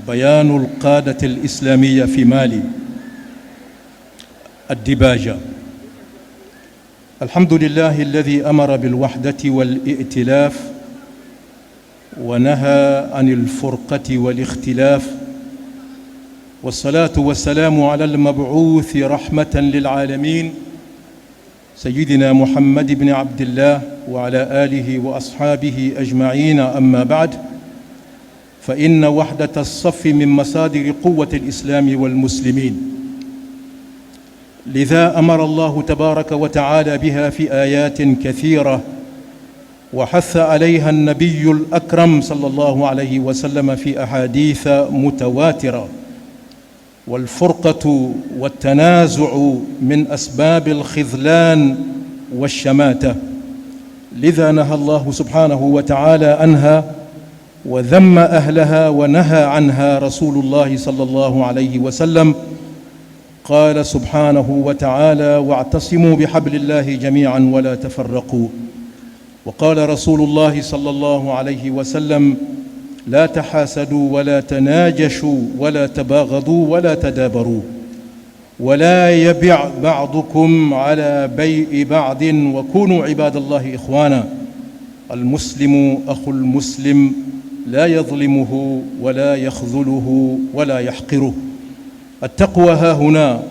بيان القادة الإسلامية في مالي. الديباجة: الحمد لله الذي أمر بالوحدة والائتلاف ونهى عن الفرقة والاختلاف، والصلاة والسلام على المبعوث رحمة للعالمين سيدنا محمد بن عبد الله وعلى آله وأصحابه أجمعين. أما بعد، فإن وحدة الصف من مصادر قوة الإسلام والمسلمين، لذا أمر الله تبارك وتعالى بها في آيات كثيرة. وحث عليها النبي الأكرم صلى الله عليه وسلم في أحاديث متواترة. والفرقة والتنازع من أسباب الخذلان والشماتة، لذا نهى الله سبحانه وتعالى عنها وذم أهلها ونهى عنها رسول الله صلى الله عليه وسلم. قال سبحانه وتعالى: واعتصموا بحبل الله جميعا ولا تفرقوا. وقال رسول الله صلى الله عليه وسلم: لا تحاسدوا ولا تناجشوا ولا تباغضوا ولا تدابروا، ولا يبع بعضكم على بيع بعض، وكونوا عباد الله إخوانا. المسلم أخو المسلم، لا يظلمه ولا يخذله ولا يحقره. التقوى ها هنا،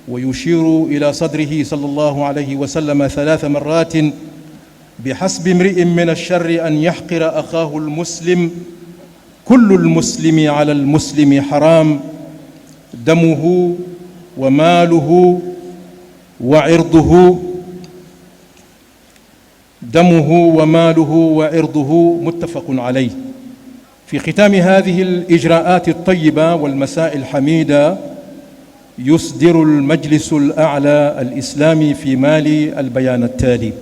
ويشير إلى صدره صلى الله عليه وسلم 3 مرات: بحسب امرئ من الشر أن يحقر أخاه المسلم، كل المسلم على المسلم حرام، دمه وماله وعرضه، دمه وماله وعرضه، متفق عليه. في ختام هذه الإجراءات الطيبة والمساء الحميدة، يصدر المجلس الأعلى الإسلامي في مالي البيان التالي: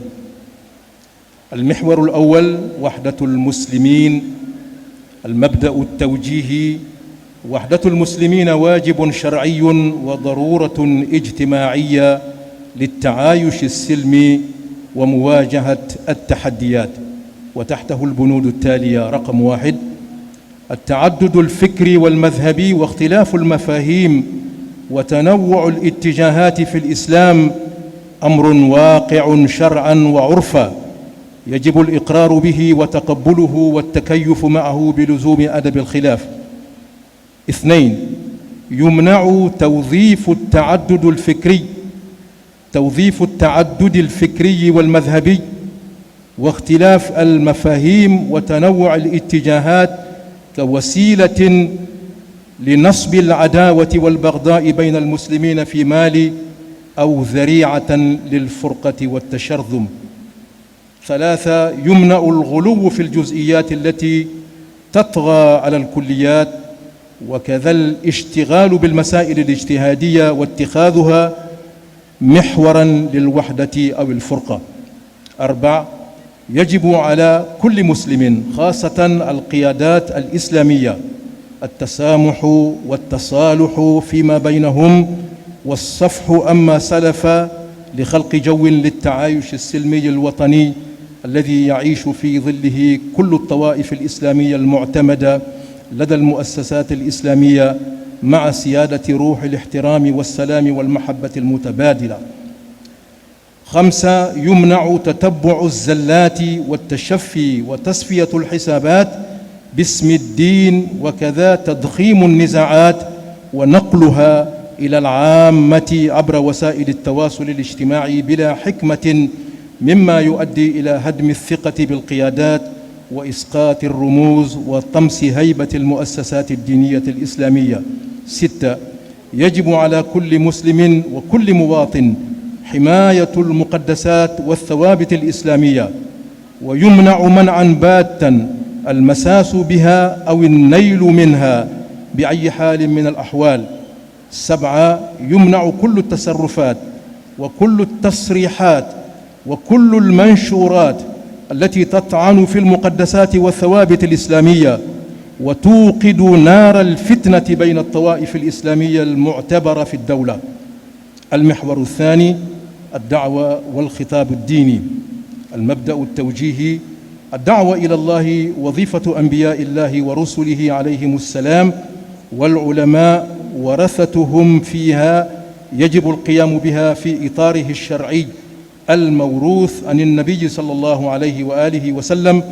المحور الأول: وحدة المسلمين. المبدأ التوجيهي: وحدة المسلمين واجب شرعي وضرورة اجتماعية للتعايش السلمي ومواجهة التحديات، وتحته البنود التالية: رقم 1: التعدد الفكري والمذهبي واختلاف المفاهيم وتنوع الاتجاهات في الإسلام أمر واقع شرعا وعرفا، يجب الإقرار به وتقبله والتكيف معه بلزوم أدب الخلاف. 2: يمنع توظيف التعدد الفكري والمذهبي واختلاف المفاهيم وتنوع الاتجاهات كوسيلة لنصب العداوة والبغضاء بين المسلمين في مالي أو ذريعة للفرقة والتشرذم. 3: يمنع الغلو في الجزئيات التي تطغى على الكليات، وكذا الاشتغال بالمسائل الاجتهادية واتخاذها محورا للوحدة أو الفرقة. 4: يجب على كل مسلم، خاصة القيادات الإسلامية، التسامح والتصالح فيما بينهم والصفح أما سلف، لخلق جو للتعايش السلمي الوطني الذي يعيش في ظله كل الطوائف الإسلامية المعتمدة لدى المؤسسات الإسلامية، مع سيادة روح الاحترام والسلام والمحبة المتبادلة. 5: يمنع تتبع الزلات والتشفي وتصفية الحسابات باسم الدين، وكذا تضخيم النزاعات ونقلها إلى العامة عبر وسائل التواصل الاجتماعي بلا حكمة، مما يؤدي إلى هدم الثقة بالقيادات وإسقاط الرموز وطمس هيبة المؤسسات الدينية الإسلامية. 6: يجب على كل مسلم وكل مواطن حماية المقدسات والثوابت الإسلامية، ويمنع منعا باتا المساس بها أو النيل منها بأي حال من الأحوال. 7: يمنع كل التصرفات وكل التصريحات وكل المنشورات التي تطعن في المقدسات والثوابت الإسلامية وتوقد نار الفتنة بين الطوائف الإسلامية المعتبرة في الدولة. المحور الثاني: الدعوة والخطاب الديني. المبدأ التوجيهي: الدعوة إلى الله وظيفة أنبياء الله ورسله عليهم السلام، والعلماء ورثتهم فيها يجب القيام بها في إطاره الشرعي الموروث عن النبي صلى الله عليه وآله وسلم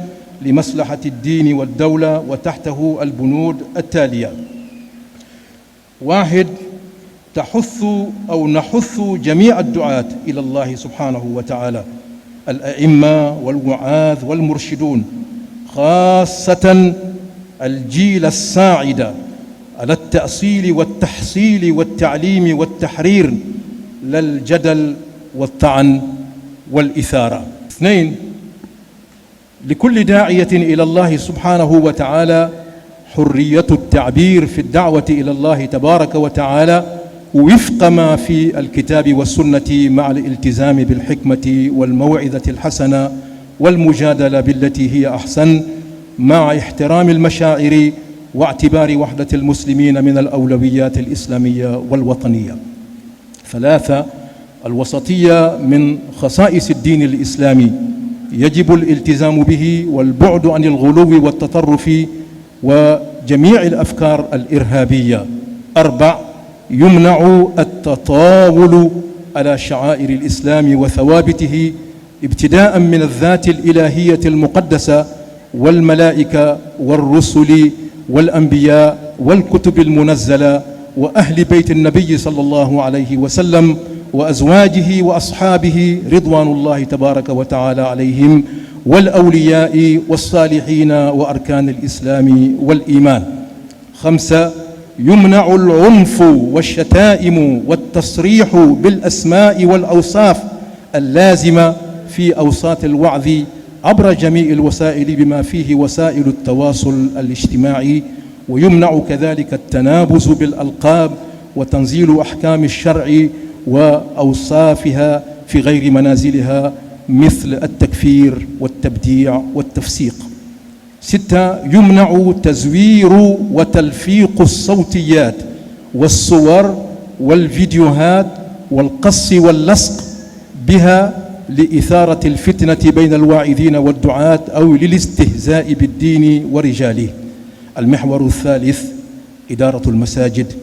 لمصلحة الدين والدولة، وتحته البنود التالية: 1: تحث أو نحث جميع الدعاة إلى الله سبحانه وتعالى، الأئمة والوعاظ والمرشدون، خاصة الجيل الصاعد، على التأصيل والتحصيل والتعليم والتحرير، لا الجدل والطعن والإثارة. 2: لكل داعية إلى الله سبحانه وتعالى حرية التعبير في الدعوة إلى الله تبارك وتعالى وفق ما في الكتاب والسنة، مع الالتزام بالحكمة والموعظة الحسنة والمجادلة بالتي هي أحسن، مع احترام المشاعر واعتبار وحدة المسلمين من الأولويات الإسلامية والوطنية. ثلاثة، الوسطية من خصائص الدين الإسلامي يجب الالتزام به والبعد عن الغلو والتطرف وجميع الأفكار الإرهابية. أربع، يمنع التطاول على شعائر الإسلام وثوابته، ابتداء من الذات الإلهية المقدسة والملائكة والرسل والأنبياء والكتب المنزلة وأهل بيت النبي صلى الله عليه وسلم وأزواجه وأصحابه رضوان الله تبارك وتعالى عليهم، والأولياء والصالحين وأركان الإسلام والإيمان. خمسة، يمنع العنف والشتائم والتصريح بالأسماء والأوصاف اللازمة في أوساط الوعظ عبر جميع الوسائل، بما فيه وسائل التواصل الاجتماعي، ويمنع كذلك التنابز بالألقاب وتنزيل أحكام الشرع وأوصافها في غير منازلها، مثل التكفير والتبديع والتفسيق. ستة، يمنع تزوير وتلفيق الصوتيات والصور والفيديوهات والقص واللصق بها لإثارة الفتنة بين الواعظين والدعاة أو للاستهزاء بالدين ورجاله. المحور الثالث: إدارة المساجد.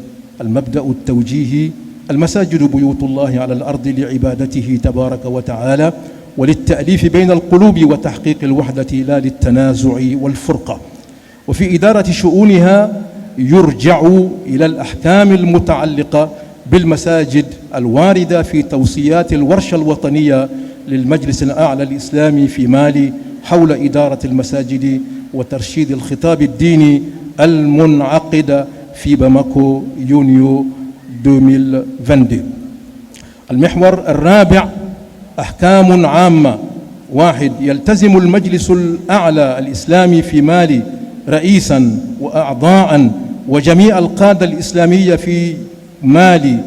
المبدأ التوجيهي: المساجد بيوت الله على الأرض لعبادته تبارك وتعالى وللتأليف بين القلوب وتحقيق الوحدة، لا للتنازع والفرقة. وفي إدارة شؤونها يرجع إلى الأحكام المتعلقة بالمساجد الواردة في توصيات الورشة الوطنية للمجلس الأعلى الإسلامي في مالي حول إدارة المساجد وترشيد الخطاب الديني، المنعقدة في باماكو يونيو 2022. المحور الرابع: أحكام عامة. واحد، يلتزم المجلس الأعلى الإسلامي في مالي رئيسا وأعضاء وجميع القادة الإسلامية في مالي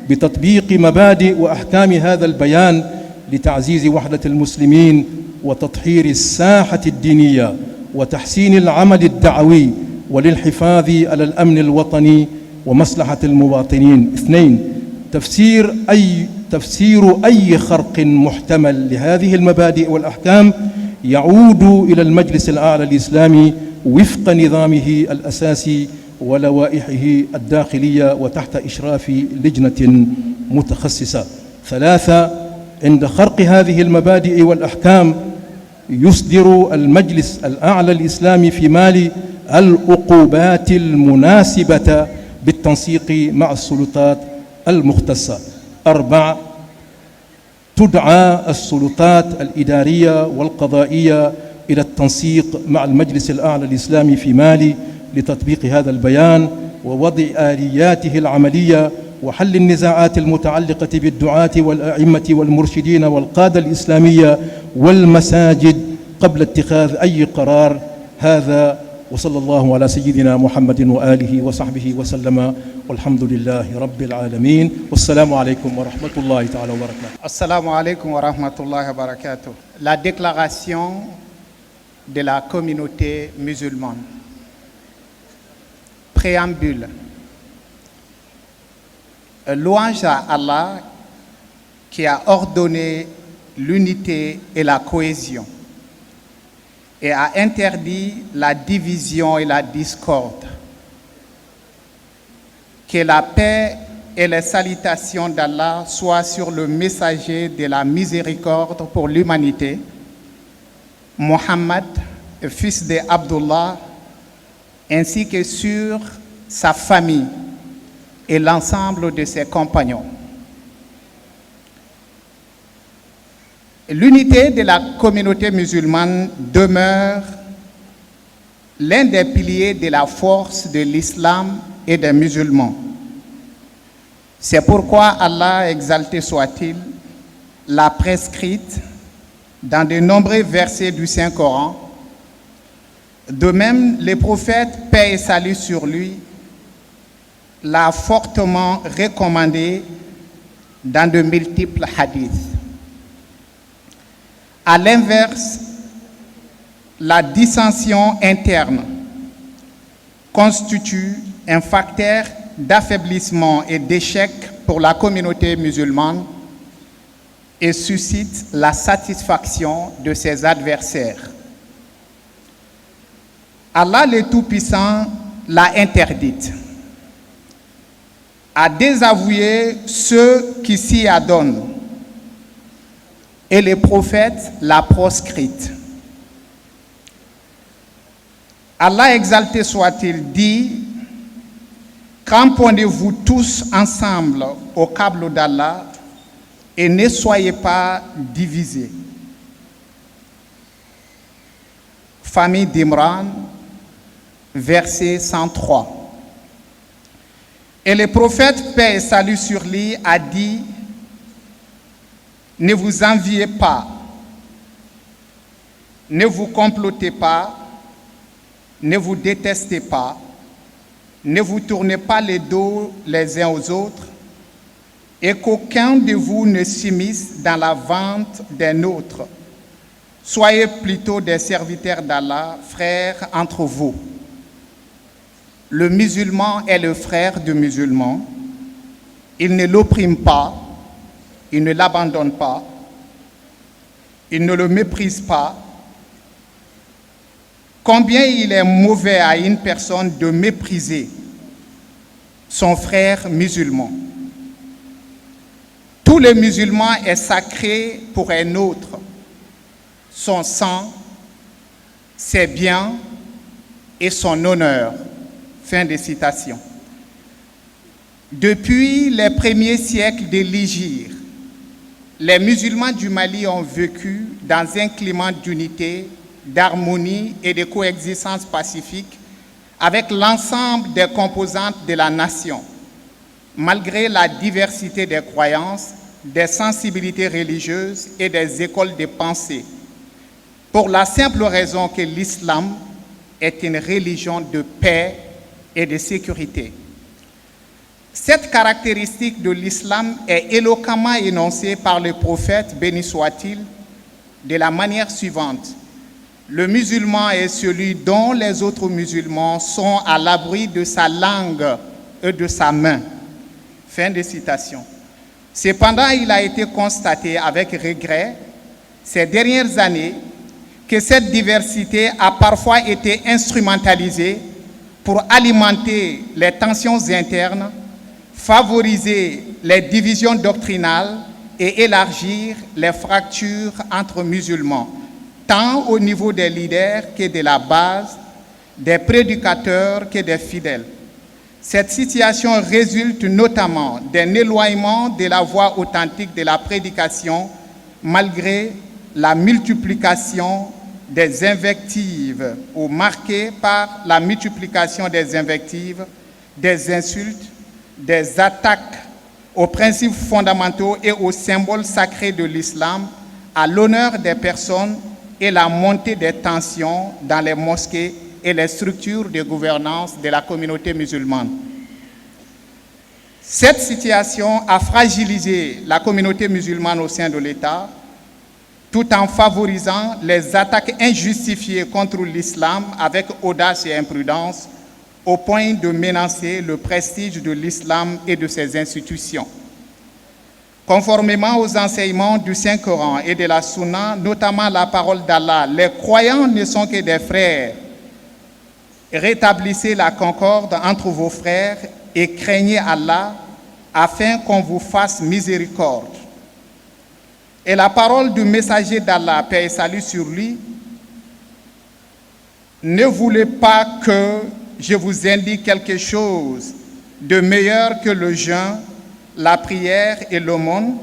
بتطبيق مبادئ وأحكام هذا البيان لتعزيز وحدة المسلمين وتطهير الساحة الدينية وتحسين العمل الدعوي وللحفاظ على الأمن الوطني ومصلحة المواطنين. اثنين، تفسير أي خرق محتمل لهذه المبادئ والأحكام يعود إلى المجلس الأعلى الإسلامي وفق نظامه الأساسي ولوائحه الداخلية وتحت إشراف لجنة متخصصة. ثلاثة، عند خرق هذه المبادئ والأحكام يصدر المجلس الأعلى الإسلامي في مالي العقوبات المناسبة بالتنسيق مع السلطات المختصة. أربعة، تدعى السلطات الإدارية والقضائية إلى التنسيق مع المجلس الأعلى الإسلامي في مالي لتطبيق هذا البيان ووضع آلياته العملية وحل النزاعات المتعلقة بالدعاة والأئمة والمرشدين والقادة الإسلامية والمساجد قبل اتخاذ أي قرار. هذا، وصلى الله على سيدنا محمد وآله وصحبه وسلم، والحمد لله رب العالمين، والسلام عليكم ورحمة الله تعالى وبركاته. السلام عليكم ورحمة الله وبركاته. La déclaration de la communauté musulmane. Préambule. Louange à Allah qui a ordonné l'unité et la cohésion et a interdit la division et la discorde. Que la paix et les salutations d'Allah soient sur le messager de la miséricorde pour l'humanité, Mohammed, fils de Abdullah, ainsi que sur sa famille et l'ensemble de ses compagnons. L'unité de la communauté musulmane demeure l'un des piliers de la force de l'islam et des musulmans. C'est pourquoi Allah, exalté soit-il, l'a prescrite dans de nombreux versets du Saint-Coran. De même, le prophète, paix et salut sur lui, l'a fortement recommandé dans de multiples hadiths. À l'inverse, la dissension interne constitue un facteur d'affaiblissement et d'échec pour la communauté musulmane et suscite la satisfaction de ses adversaires. Allah le Tout-Puissant l'a interdite, a désavoué ceux qui s'y adonnent et le prophète l'a proscrite. Allah exalté soit-il dit: Cramponnez-vous tous ensemble au câble d'Allah et ne soyez pas divisés. Famille d'Imran, verset 103. Et le prophète, paix et salut sur lui, a dit: Ne vous enviez pas, ne vous complotez pas, ne vous détestez pas, ne vous tournez pas les dos les uns aux autres, et qu'aucun de vous ne s'immisce dans la vente d'un autre. Soyez plutôt des serviteurs d'Allah, frères entre vous. Le musulman est le frère du musulman. Il ne l'opprime pas, il ne l'abandonne pas, il ne le méprise pas. Combien il est mauvais à une personne de mépriser son frère musulman. Tout le musulman est sacré pour un autre. Son sang, ses biens et son honneur. Fin de citation. Depuis les premiers siècles de l'Hégire, les musulmans du Mali ont vécu dans un climat d'unité, d'harmonie et de coexistence pacifique avec l'ensemble des composantes de la nation, malgré la diversité des croyances, des sensibilités religieuses et des écoles de pensée, pour la simple raison que l'islam est une religion de paix et de sécurité. Cette caractéristique de l'islam est éloquemment énoncée par le prophète, béni soit-il, de la manière suivante. Le musulman est celui dont les autres musulmans sont à l'abri de sa langue et de sa main. Fin de citation. Cependant, il a été constaté avec regret ces dernières années que cette diversité a parfois été instrumentalisée pour alimenter les tensions internes, favoriser les divisions doctrinales et élargir les fractures entre musulmans, tant au niveau des leaders que de la base, des prédicateurs que des fidèles. Cette situation résulte notamment d'un éloignement de la voie authentique de la prédication, malgré la multiplication des invectives, ou marquée par la multiplication des invectives, des insultes, des attaques aux principes fondamentaux et aux symboles sacrés de l'islam, à l'honneur des personnes et la montée des tensions dans les mosquées et les structures de gouvernance de la communauté musulmane. Cette situation a fragilisé la communauté musulmane au sein de l'État, tout en favorisant les attaques injustifiées contre l'islam avec audace et imprudence, au point de menacer le prestige de l'islam et de ses institutions. Conformément aux enseignements du Saint-Coran et de la Sunna, notamment la parole d'Allah, les croyants ne sont que des frères. Rétablissez la concorde entre vos frères et craignez Allah afin qu'on vous fasse miséricorde. Et la parole du messager d'Allah, paix et salut sur lui, ne voulez pas que je vous indique quelque chose de meilleur que le jeûne, la prière et l'aumône?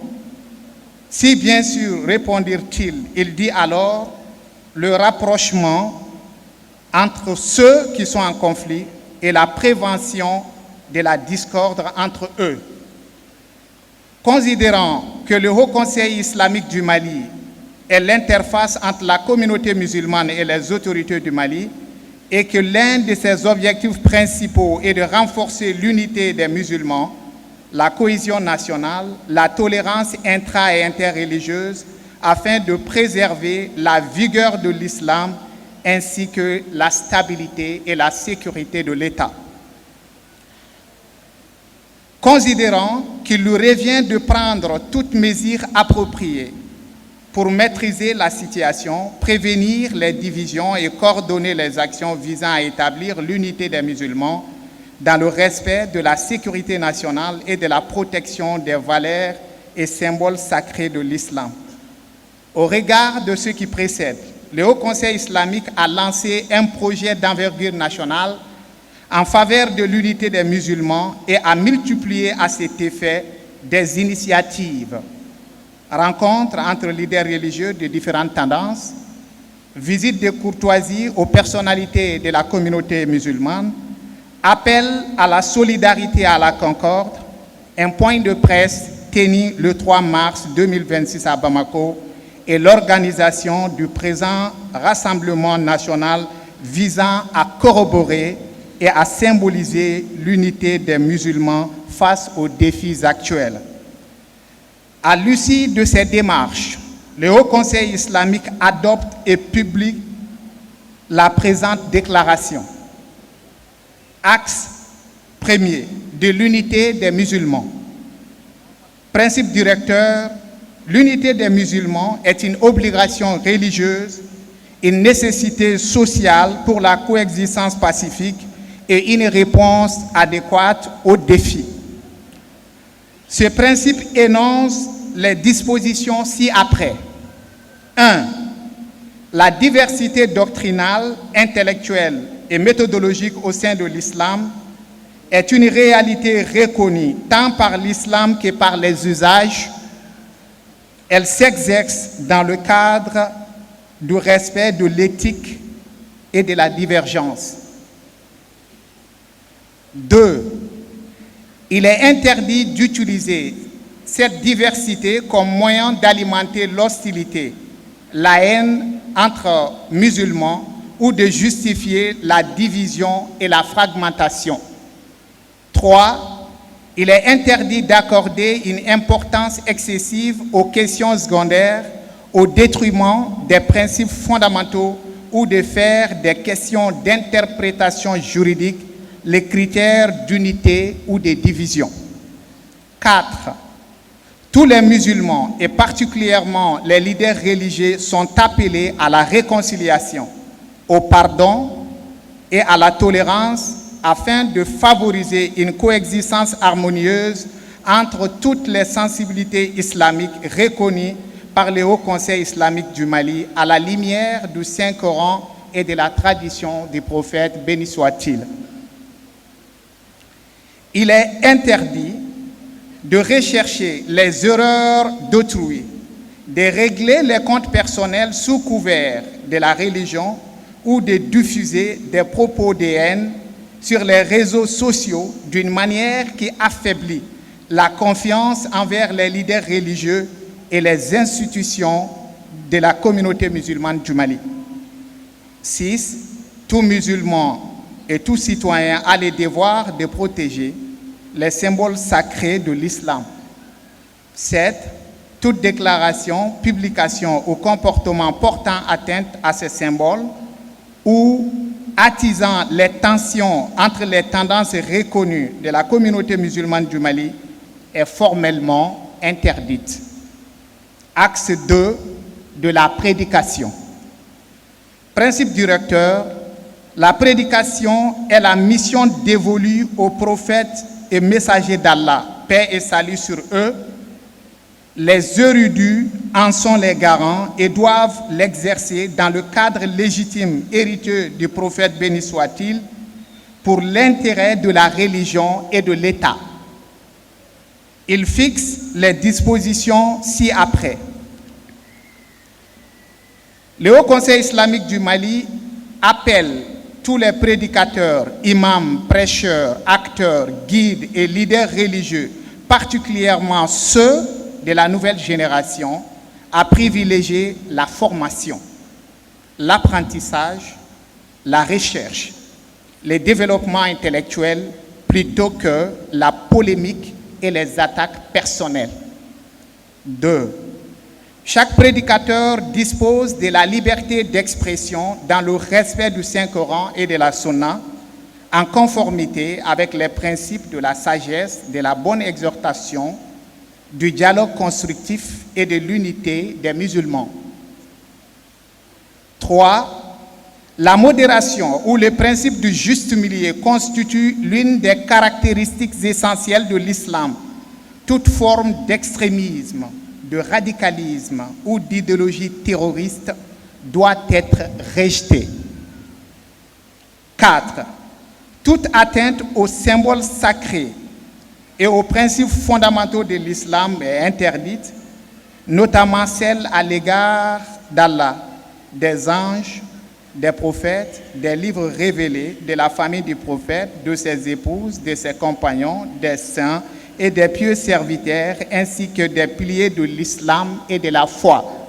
Si bien sûr, répondirent-ils, il dit alors le rapprochement entre ceux qui sont en conflit et la prévention de la discorde entre eux. Considérant que le Haut Conseil islamique du Mali est l'interface entre la communauté musulmane et les autorités du Mali, Et que l'un de ses objectifs principaux est de renforcer l'unité des musulmans, la cohésion nationale, la tolérance intra- et interreligieuse, afin de préserver la vigueur de l'islam ainsi que la stabilité et la sécurité de l'État. Considérant qu'il lui revient de prendre toutes mesures appropriées pour maîtriser la situation, prévenir les divisions et coordonner les actions visant à établir l'unité des musulmans dans le respect de la sécurité nationale et de la protection des valeurs et symboles sacrés de l'islam. Au regard de ce qui précède, le Haut Conseil islamique a lancé un projet d'envergure nationale en faveur de l'unité des musulmans et a multiplié à cet effet des initiatives. Rencontres entre leaders religieux de différentes tendances, visites de courtoisie aux personnalités de la communauté musulmane, appel à la solidarité et à la concorde, un point de presse tenu le 3 mars 2026 à Bamako et l'organisation du présent rassemblement national visant à corroborer et à symboliser l'unité des musulmans face aux défis actuels. À l'issue de ces démarches, le Haut Conseil islamique adopte et publie la présente déclaration. Axe premier de l'unité des musulmans. Principe directeur, l'unité des musulmans est une obligation religieuse, une nécessité sociale pour la coexistence pacifique et une réponse adéquate aux défis. Ce principe énonce les dispositions ci-après. 1. La diversité doctrinale, intellectuelle et méthodologique au sein de l'islam est une réalité reconnue tant par l'islam que par les usages. Elle s'exerce dans le cadre du respect de l'éthique et de la divergence. 2. Il est interdit d'utiliser cette diversité comme moyen d'alimenter l'hostilité, la haine entre musulmans ou de justifier la division et la fragmentation. 3. Il est interdit d'accorder une importance excessive aux questions secondaires au détriment des principes fondamentaux ou de faire des questions d'interprétation juridique les critères d'unité ou de division. 4. Tous les musulmans, et particulièrement les leaders religieux, sont appelés à la réconciliation, au pardon et à la tolérance afin de favoriser une coexistence harmonieuse entre toutes les sensibilités islamiques reconnues par le Haut Conseil islamique du Mali à la lumière du Saint-Coran et de la tradition du prophète, béni soit-il. Il est interdit de rechercher les erreurs d'autrui, de régler les comptes personnels sous couvert de la religion ou de diffuser des propos de haine sur les réseaux sociaux d'une manière qui affaiblit la confiance envers les leaders religieux et les institutions de la communauté musulmane du Mali. 6. Tout musulman et tout citoyen a le devoir de protéger les symboles sacrés de l'islam. 7. Toute déclaration, publication ou comportement portant atteinte à ces symboles ou attisant les tensions entre les tendances reconnues de la communauté musulmane du Mali est formellement interdite. Axe 2 de la prédication. Principe directeur, la prédication est la mission dévolue aux prophètes et messagers d'Allah, paix et salut sur eux. Les érudits en sont les garants et doivent l'exercer dans le cadre légitime héritier du prophète, béni soit-il, pour l'intérêt de la religion et de l'État. Il fixe les dispositions ci-après. Le Haut Conseil islamique du Mali appelle tous les prédicateurs, imams, prêcheurs, acteurs, guides et leaders religieux, particulièrement ceux de la nouvelle génération, à privilégier la formation, l'apprentissage la recherche, les développements intellectuels plutôt que la polémique et les attaques personnelles. 2. Chaque prédicateur dispose de la liberté d'expression dans le respect du Saint-Coran et de la Sunna, en conformité avec les principes de la sagesse, de la bonne exhortation, du dialogue constructif et de l'unité des musulmans. 3. La modération ou le principe du juste milieu constitue l'une des caractéristiques essentielles de l'islam. Toute forme d'extrémisme, de radicalisme ou d'idéologie terroriste doit être rejetée. 4. Toute atteinte aux symboles sacrés et aux principes fondamentaux de l'islam est interdite, notamment celle à l'égard d'Allah, des anges, des prophètes, des livres révélés, de la famille du prophète, de ses épouses, de ses compagnons, des saints et des pieux serviteurs, ainsi que des piliers de l'islam et de la foi.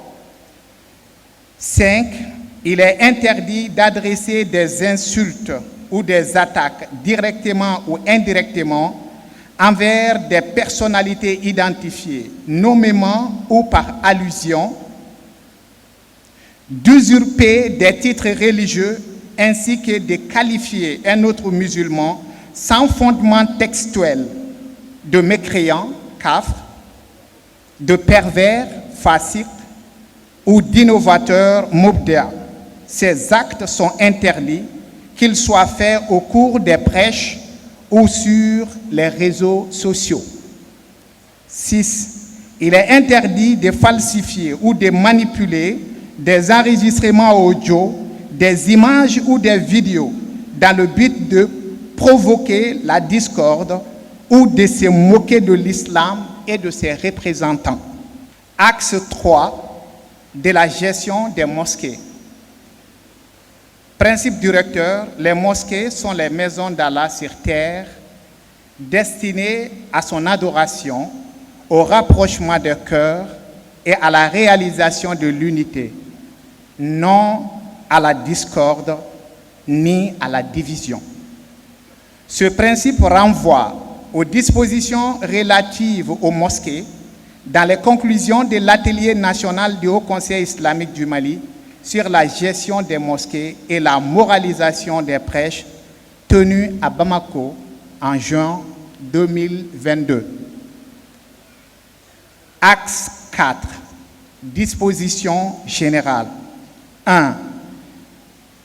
5. Il est interdit d'adresser des insultes ou des attaques directement ou indirectement envers des personnalités identifiées, nommément ou par allusion, d'usurper des titres religieux ainsi que de qualifier un autre musulman sans fondement textuel de mécréant, كافر, de pervers, فاسق, ou d'innovateur, مبتدع. Ces actes sont interdits, qu'ils soient faits au cours des prêches ou sur les réseaux sociaux. 6. Il est interdit de falsifier ou de manipuler des enregistrements audio, des images ou des vidéos dans le but de provoquer la discorde ou de se moquer de l'islam et de ses représentants. Axe 3 de la gestion des mosquées. Principe directeur, les mosquées sont les maisons d'Allah sur terre destinées à son adoration, au rapprochement des cœurs et à la réalisation de l'unité, non à la discorde ni à la division. Ce principe renvoie aux dispositions relatives aux mosquées dans les conclusions de l'atelier national du Haut Conseil islamique du Mali sur la gestion des mosquées et la moralisation des prêches tenue à Bamako en juin 2022. Axe 4. Disposition générale. 1.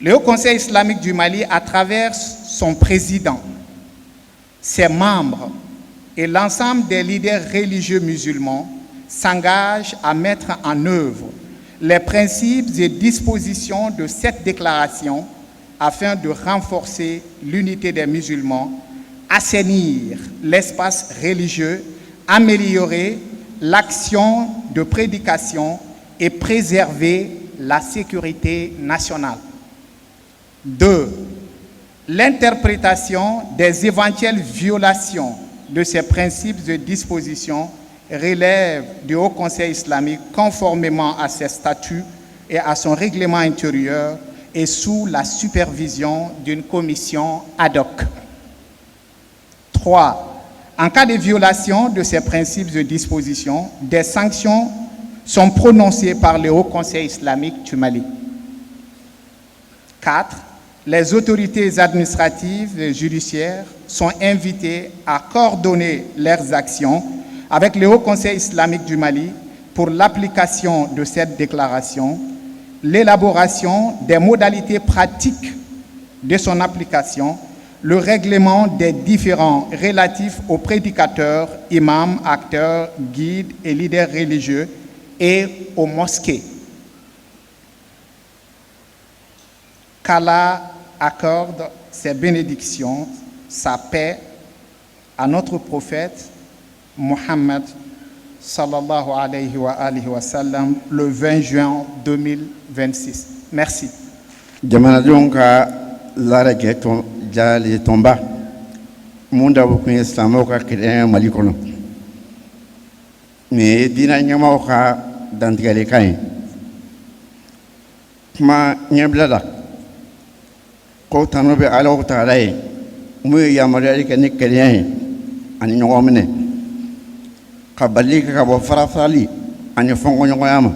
Le Haut Conseil islamique du Mali, à travers son président, ses membres et l'ensemble des leaders religieux musulmans, s'engage à mettre en œuvre les principes et dispositions de cette déclaration afin de renforcer l'unité des musulmans, assainir l'espace religieux, améliorer l'action de prédication et préserver la sécurité nationale. 2. L'interprétation des éventuelles violations de ces principes et dispositions relève du Haut Conseil islamique conformément à ses statuts et à son règlement intérieur et sous la supervision d'une commission ad hoc. 3. En cas de violation de ces principes et dispositions, des sanctions sont prononcées par le Haut Conseil islamique du Mali. 4. Les autorités administratives et judiciaires sont invitées à coordonner leurs actions avec le Haut Conseil islamique du Mali pour l'application de cette déclaration, l'élaboration des modalités pratiques de son application, le règlement des différends relatifs aux prédicateurs, imams, acteurs, guides et leaders religieux et aux mosquées. Qu'Allah accorde ses bénédictions, sa paix à notre prophète Mohammed صلى الله عليه وآله وسلم le 20 juin 2026. Merci. Jamanadenw ka lajɛ tɔn jale tɔnba mun dabɔ kun ye silamɛw ka kelenya Mali kɔnɔ, nin ye diinɛ ɲɛmaaw ka dantigɛlikan ye kuma ɲɛbila la. Ko tanu bɛ Alahu taala ye mun ye yamaruyali kɛ ni kelenya ye ani ɲɔgɔn minɛ ka balili kɛ ka bɔ farafarali ani fɔnkɔɲɔgɔnya ma.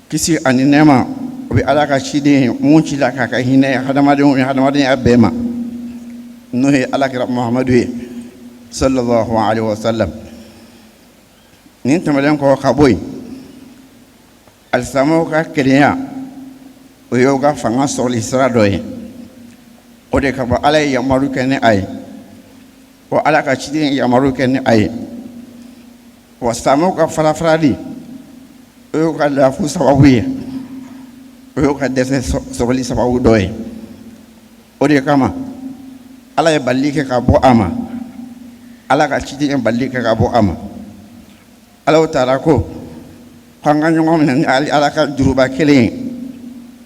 Kisi ani nɛɛma o bɛ Ala ka ciden ye mun cila k'a kɛ hinɛ ye hadamadenw ni hadamadenya bɛɛ ma, n'o ye Alakira Muhamadu ye sallallahu alaihi wasallam. Nin tɛmɛnen kɔ ka bɔ yen, alisilamɛw ka kelenya o y'u ka fanga sɔrɔli sira dɔ ye. O de kama Ala ye yamaru kɛ ni a ye, wa Ala ka ciden ye yamaru kɛ ni a ye. Wa silamɛw ka farafarali o y'u ka lafu sababu ye, o y'u ka dɛsɛ sɔrɔli sababu dɔ ye. O de kama Ala ye balili kɛ ka bɔ a ma, Ala ka ciden ye balili kɛ ka bɔ a ma. Alahu taala ko k'an ka ɲɔgɔn minɛ ni Ala ka juruba kelen ye,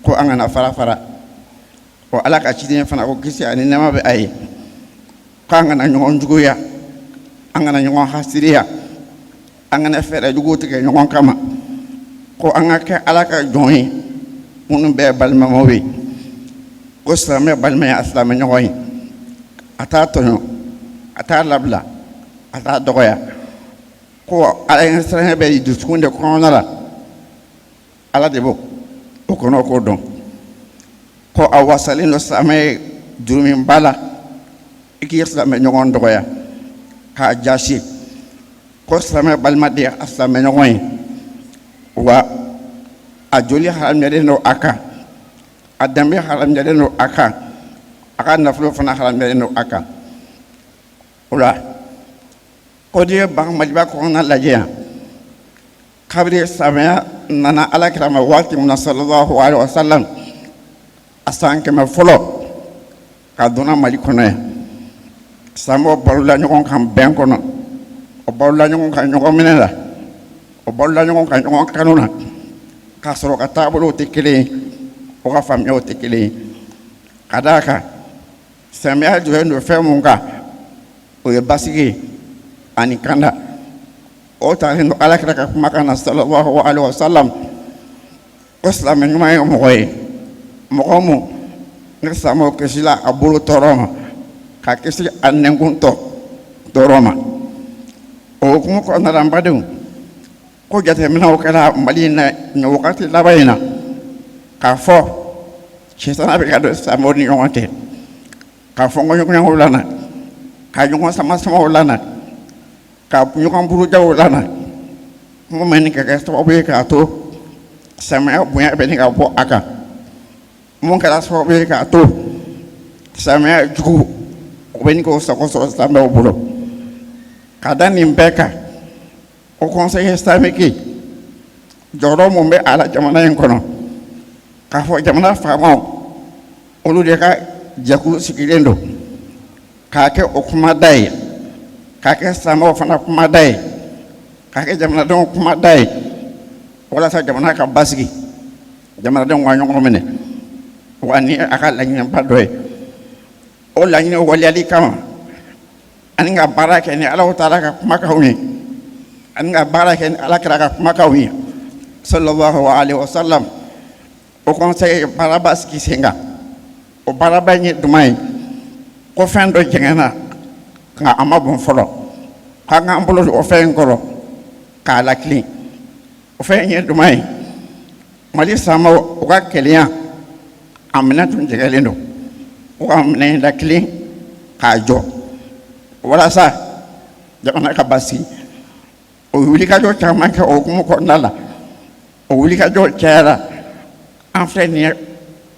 ko an kana fara fara. Wa Ala ka ciden fana ko kisi ani nɛɛma bɛ a ye k'an kana ɲɔgɔn juguya, an kana ɲɔgɔn hasiriya, an kana fɛɛrɛ juguw tigɛ ɲɔgɔn kama, ko an ka kɛ Ala ka jɔn ye minnu bɛɛ balimamaw ye. Ko silamɛ balima ye a silamɛ ɲɔgɔn ye, a t'a tɔɲɔ, a t'a labila, a t'a dɔgɔya. Ko Ala ɲɛsiranɲɛ bɛ dusukun de kɔnɔna la, Ala de b'o o kɔnɔ ko dɔn. Ko a wasalen don silamɛ ye juruminba la i k'i silamɛ ɲɔgɔn dɔgɔya k'a jasi. Ko silamɛ balima de ye a silamɛ ɲɔgɔn ye, wa a joli haramuyalen don a kan, a danbe haramuyalen don a kan, a ka nafolo fana haramuyalen don a kan. O la ko n'i ye ban Maliba kɔnɔna lajɛ yan, kabini silamɛya nana Ala kira ma waati min na sallallahu alaihi wasallam, a san 100 fɔlɔ ka donna Mali kɔnɔ yan, silamɛw balola ɲɔgɔn kan bɛn kɔnɔ, o balola ɲɔgɔn kan ɲɔgɔn minɛ la, o balola ɲɔgɔn kan ɲɔgɔn kanu na, k'a sɔrɔ ka taabolow tɛ kelen ye, o ka faamuyaw tɛ kelen ye. Ka d'a kan silamɛya jɔlen don fɛn mun kan, o ye basigi ye ani kanda. O talen don Ala kira ka kumakan na sallallahu alaihi wasallam, ko silamɛ ɲuman ye mɔgɔ ye, mɔgɔ mun ni silamɛw kisila a bolo tɔɔrɔ ma, ka kisi a nɛnkun tɔ tɔɔrɔ ma. O hukumu kɔnɔna la, n badenw, ko jateminɛw kɛra Mali in na nin wagati laban in na k'a fɔ sitana bɛ ka don silamɛw ni ɲɔgɔn cɛ, ka fɔnkɔɲɔgɔnyaw lana, ka ɲɔgɔn sama-samaw lana, ka ɲɔgɔn burujaw lana, mun bɛ nin ka kɛ sababu ye k'a to silamɛya bonya bɛ nin ka bɔ a kan, mun kɛra sababu ye k'a to silamɛya jugu o bɛ nin k'o sago sɔrɔ silamɛw bolo. Ka da nin bɛɛ kan, Haut Conseil islamique jɔyɔrɔ mun bɛ a la jamana in kɔnɔ, k'a fɔ jamana faamaw olu de ka jɛkulu sigilen don k'a kɛ o kumada ye, k'a kɛ silamɛw fana kumada ye, k'a kɛ jamanadenw kumada ye, walasa jamana ka basigi, jamanadenw ka ɲɔgɔn minɛ. Wa ni a ka laɲiniba dɔ ye, o laɲini waleyali kama, ani ka baara kɛ ni Alahu taala ka kumakanw ye, ani ka baara kɛ ni Ala kira ka kumakanw ye sallallahu alaihi wasallam, Haut Conseil ye baaraba sigi sen kan. O baaraba in ye jumɛn ye? Ko fɛn dɔ jɛngɛnna nka a ma bɔn fɔlɔ, k'an k'an bolo don o fɛn in kɔrɔ k'a latilen. O fɛn in ye jumɛn ye? Mali silamɛw u ka kelenya a minɛ tun jɛngɛlen don, u ka minɛ in latilen k'a jɔ walasa jamana ka basigi. O wulikajɔ caman kɛ o hukumu kɔnɔna la, o wulikajɔ cayara. An filɛ nin ye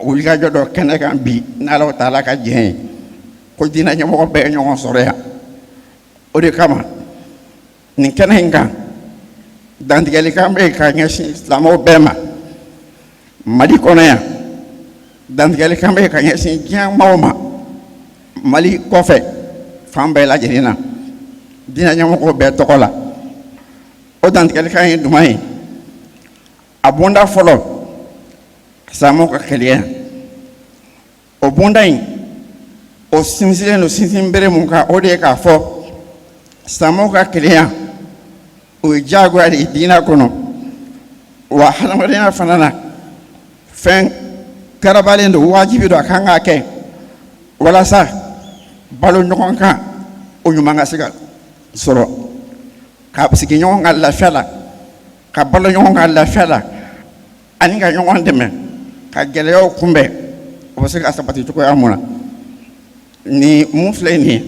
wulikajɔ dɔ kɛnɛ kan bi, n'Alahu taala ka diɲɛ ye, ko diinɛ ɲɛmɔgɔ bɛɛ ye ɲɔgɔn sɔrɔ yan. O de kama nin kɛnɛ in kan, dantigɛlikan bɛ yen ka ɲɛsin silamɛw bɛɛ ma Mali kɔnɔ yan, dantigɛlikan bɛ yen ka ɲɛsin diɲɛ maaw ma Mali kɔfɛ fan bɛɛ lajɛlen na, diinɛ ɲɛmɔgɔw bɛɛ tɔgɔ la. O dantigɛlikan ye jumɛn ye? A bonda fɔlɔ, silamɛw ka kelenya. O bonda in, o sinsinlen don sinsin bere mun kan, o de ye k'a fɔ silamɛw ka kelenya o ye diyagoya de ye diinɛ kɔnɔ, wa hadamadenya fana na fɛn karabalen don, wajibi don, a kan k'a kɛ walasa balo ɲɔgɔn kan o ɲuman ka se ka sɔrɔ, ka sigi ɲɔgɔn kan lafiya la, ka balo ɲɔgɔn kan lafiya la, ani ka ɲɔgɔn dɛmɛ ka gɛlɛyaw kunbɛn, o bɛ se ka sabati cogoya mun na. Ni mun filɛ nin ye,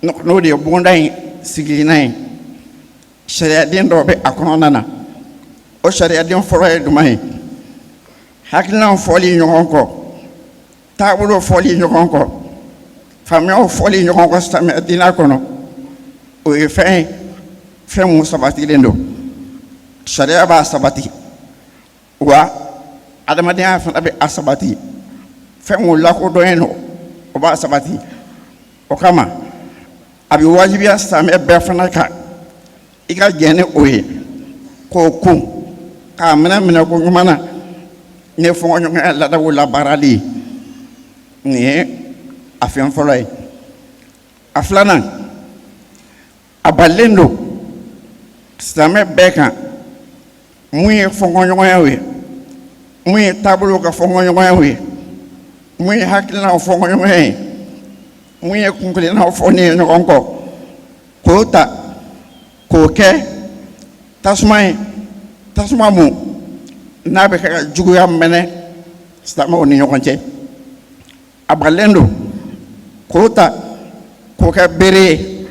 n'o de ye bonda in sigilina ye, sariyaden dɔw bɛ a kɔnɔna na. O sariyaden fɔlɔ ye jumɛn ye? Hakilinaw fɔli ɲɔgɔn kɔ, taabolo fɔli ɲɔgɔn kɔ, faamuyaw fɔli ɲɔgɔn kɔ silamɛya diinɛ kɔnɔ, o ye fɛn ye, fɛn mun sabatilen don, sariya b'a sabati, wa adamadenya fana bɛ a sabati. Fɛn mun lakodɔnnen don, o b'a sabati. O kama a bɛ wajibiya silamɛ bɛɛ fana kan i ka jɛn ni o ye, k'o kun k'a minɛ minɛko ɲuman na ni fɔnkɔɲɔgɔnya laadaw labaarali ye. Nin ye a fɛn fɔlɔ ye. A filanan, a balilen don silamɛ bɛɛ kan mun ye fɔnkɔɲɔgɔnyaw ye, mun ye taabolow ka fɔnkɔɲɔgɔnyaw ye, mun ye hakilinaw fɔnkɔɲɔgɔnya ye, mun ye kunkelennaw fɔni ye ɲɔgɔn kɔ, k'o ta k'o kɛ tasuma ye, tasuma mun n'a bɛ kɛ ka juguya mɛnɛ silamɛw ni ɲɔgɔn cɛ. A balilen don k'o ta k'o kɛ bere ye,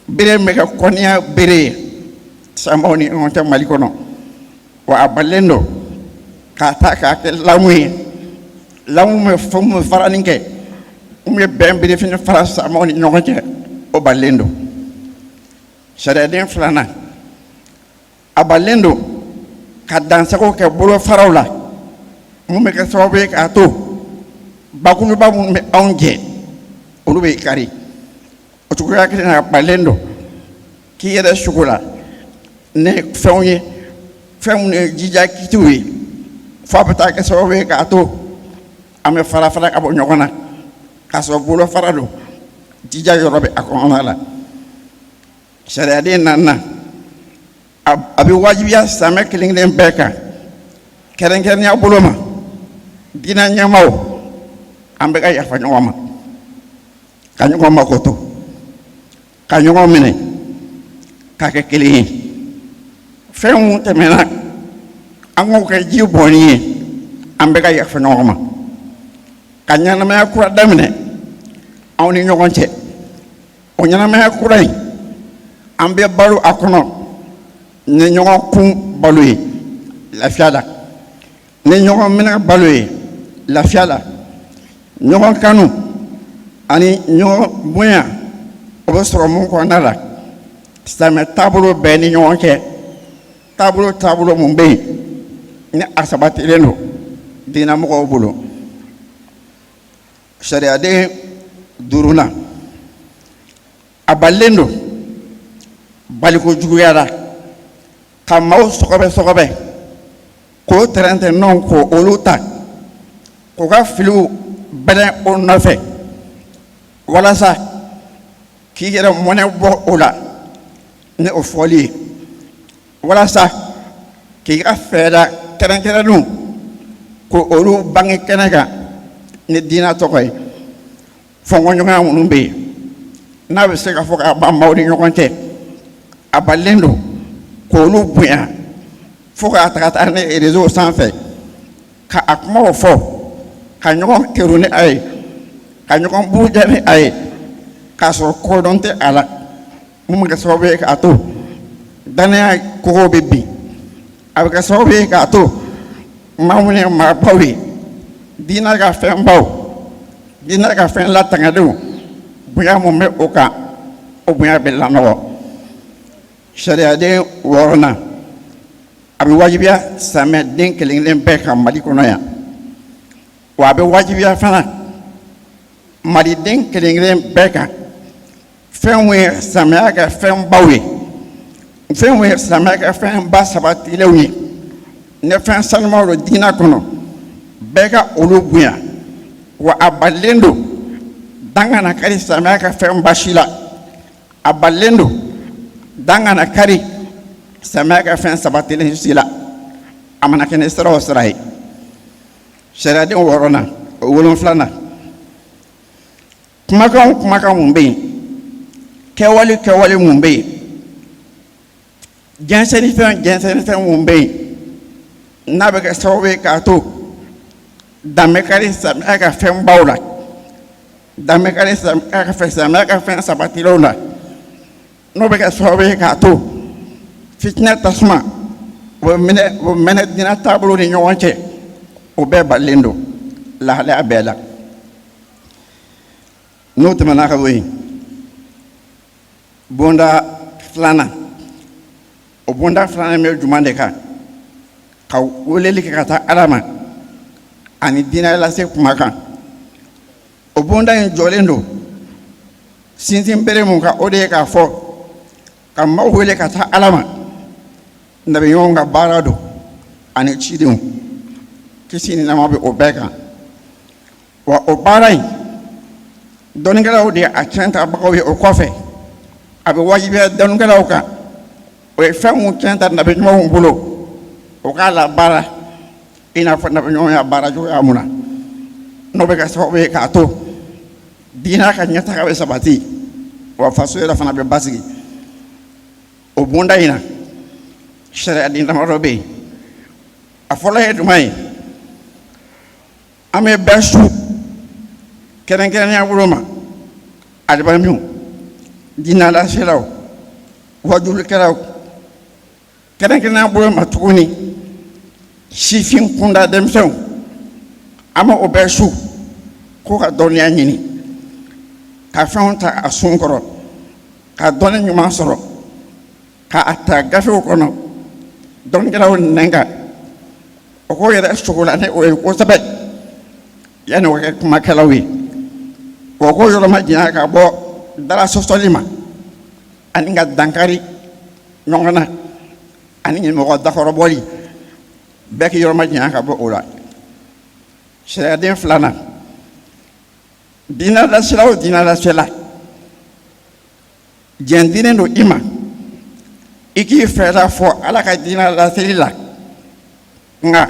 bere min bɛ kɛ kɔniya bere ye silamɛw ni ɲɔgɔn cɛ Mali kɔnɔ. Wa a balilen don k'a ta k'a kɛ lamu ye, lamu bɛ fɛn min farani kɛ, mun bɛ bɛn birifini fara silamɛw ni ɲɔgɔn cɛ, o balilen don. Sariyaden filanan, a balilen don ka dansago kɛ bolofaraw la mun bɛ kɛ sababu ye k'a to bakuruba minnu bɛ anw jɛ, olu bɛ kari. O cogoya kelen na, a balilen don k'i yɛrɛ sugo la ni fɛnw ye, fɛn minnu ye jija kitiw ye, fo a bɛ taa kɛ sababu ye k'a to an bɛ fara fara ka bɔ ɲɔgɔn na, k'a sɔrɔ bolofara don, jija yɔrɔ bɛ a kɔnɔna la. Sariyaden naaninan, a bɛ wajibiya silamɛ kelen kelen bɛɛ kan, kɛrɛnkɛrɛnnenya bolo ma diinɛ ɲɛmaaw, an bɛ ka yafa ɲɔgɔn ma, ka ɲɔgɔn makoto, ka ɲɔgɔn minɛ k'a kɛ kelen ye. Fɛn mun tɛmɛna, an k'o kɛ ji bɔnni ye, an bɛ ka yafa ɲɔgɔn ma, ka ɲɛnamaya kura daminɛ anw ni ɲɔgɔn cɛ. O ɲɛnamaya kura in, an bɛ balo a kɔnɔ ni ɲɔgɔn kun balo ye lafiya la, ni ɲɔgɔn minɛ balo ye lafiya la, ɲɔgɔn kanu ani ɲɔgɔn bonya, o bɛ sɔrɔ mun kɔnɔna la, silamɛ taabolo bɛɛ ni ɲɔgɔn cɛ, taabolo taabolo mun bɛ yen ni a sabatilen don diinɛmɔgɔw bolo. Sariyaden duurunan, a balilen don baliko juguya la ka maaw sɔgɔbɛ sɔgɔbɛ, k'o tɛrɛntɛ nɔ, k'o olu ta k'u ka filiw bɛlɛn o nɔfɛ walasa k'i yɛrɛ mɔnɛ bɔ o la ni o fɔli ye, walasa k'i ka fɛɛrɛ kɛrɛnkɛrɛnnenw ko olu bange kɛnɛ kan ni diinɛ tɔgɔ ye. Fɔnkɔɲɔgɔnya minnu bɛ yen n'a bɛ se ka fɔ k'a ban maaw ni ɲɔgɔn cɛ, a balilen don k'olu bonya fo k'a ta ka taa ni réseau sanfɛ, ka a kumaw fɔ, ka ɲɔgɔn kɛrun ni a ye, ka ɲɔgɔn buruja ni a ye, k'a sɔrɔ kodɔn tɛ a la, mun bɛ kɛ sababu ye k'a to danaya kogo bɛ bin. A bɛ kɛ sababu ye k'a to maa minnu ye maabaw ye, diinɛ ka fɛnbaw, diinɛ ka fɛn latangalenw, bonya mun bɛ o kan, o bonya bɛ lanɔgɔ. Sariyaden wɔɔrɔnan, a bɛ wajibiya silamɛden kelen kelen bɛɛ kan Mali kɔnɔ yan, wa a bɛ wajibiya fana maliden kelen kelen bɛɛ kan, fɛn mun ye silamɛya ka fɛnbaw ye, fɛn mun ye silamɛya ka fɛnba sabatilenw ye, ni fɛn sanumaw don diinɛ kɔnɔ, bɛɛ ka olu bonya. Wa a balilen don dan kana kari silamɛya ka fɛnba si la, a balilen don dan kana kari silamɛya ka fɛn sabatilen si la, a mana kɛ ni sira o sira ye. Sariyaden wɔɔrɔnan, wolonfilanan, kumakan o kumakan mun bɛ yen, kɛwale kɛwale mun bɛ yen, jɛnsɛnnifɛn jɛnsɛnnifɛn mun bɛ yen n'a bɛ kɛ sababu ye k'a to dan bɛ kari silamɛya ka fɛnbaw la, dan bɛ kari silamɛya ka fɛn sabatilenw la, n'o bɛ kɛ sababu ye k'a to fitinɛ tasuma o bɛ minɛ o bɛ mɛnɛ diinɛ taabolo ni ɲɔgɔn cɛ, o bɛɛ balilen don lahalaya bɛɛ la. N'o tɛmɛna ka bɔ yen, bonda filanan, o bonda filanan bɛ jumɛn de kan? Ka weleli kɛ ka taa Ala ma ani diinɛ lase kumakan. O bonda in jɔlen don sinsin bere mun kan, o de ye k'a fɔ ka maaw wele ka taa Ala ma, nabiɲumanw ka baara don ani cidenw, kisi ni nɛɛma bɛ o bɛɛ kan. Wa o baara in, dɔnnikɛlaw de ye a tiɲɛ tabagaw ye. O kɔfɛ, a bɛ wajibiya dɔnnikɛlaw kan, o ye fɛn mun tiɲɛ ta nabiɲumanw bolo, o k'a labaara i n'a fɔ nabiɲumanw y'a baara cogoya mun na, n'o bɛ kɛ sababu ye k'a to diinɛ ka ɲɛtaga bɛ sabati, wa faso yɛrɛ fana bɛ basigi. O bonda in na, sariyaden damadɔ bɛ yen. A fɔlɔ ye jumɛn ye? An bɛ bɛɛ su, kɛrɛnkɛrɛnnenya bolo ma alimamiw, diinɛlaselaw, wajulikɛlaw, kɛrɛnkɛrɛnnenya bolo ma tuguni sifin kunda denmisɛnw, an bɛ o bɛɛ su ko ka dɔnniya ɲini, ka fɛnw ta a sun kɔrɔ, ka dɔnni ɲuman sɔrɔ, k'a ta gafew kɔnɔ dɔnnikɛlaw nɛn kan, o k'o yɛrɛ sogola ni o ye kosɛbɛ yanni o ka kɛ kumakɛlaw ye. O k'o yɔrɔ majanya ka bɔ dala sɔsɔli ma ani ka dankari ɲɔgɔn na ani ɲɛmɔgɔ dakɔrɔbɔli. Bɛɛ k'i yɔrɔ majanya ka bɔ o la. Sariyaden filanan, diinɛ lasela o diinɛ lasela, diɲɛ dilen don i ma i k'i fɛla fɔ Ala ka diinɛ laseli la, nka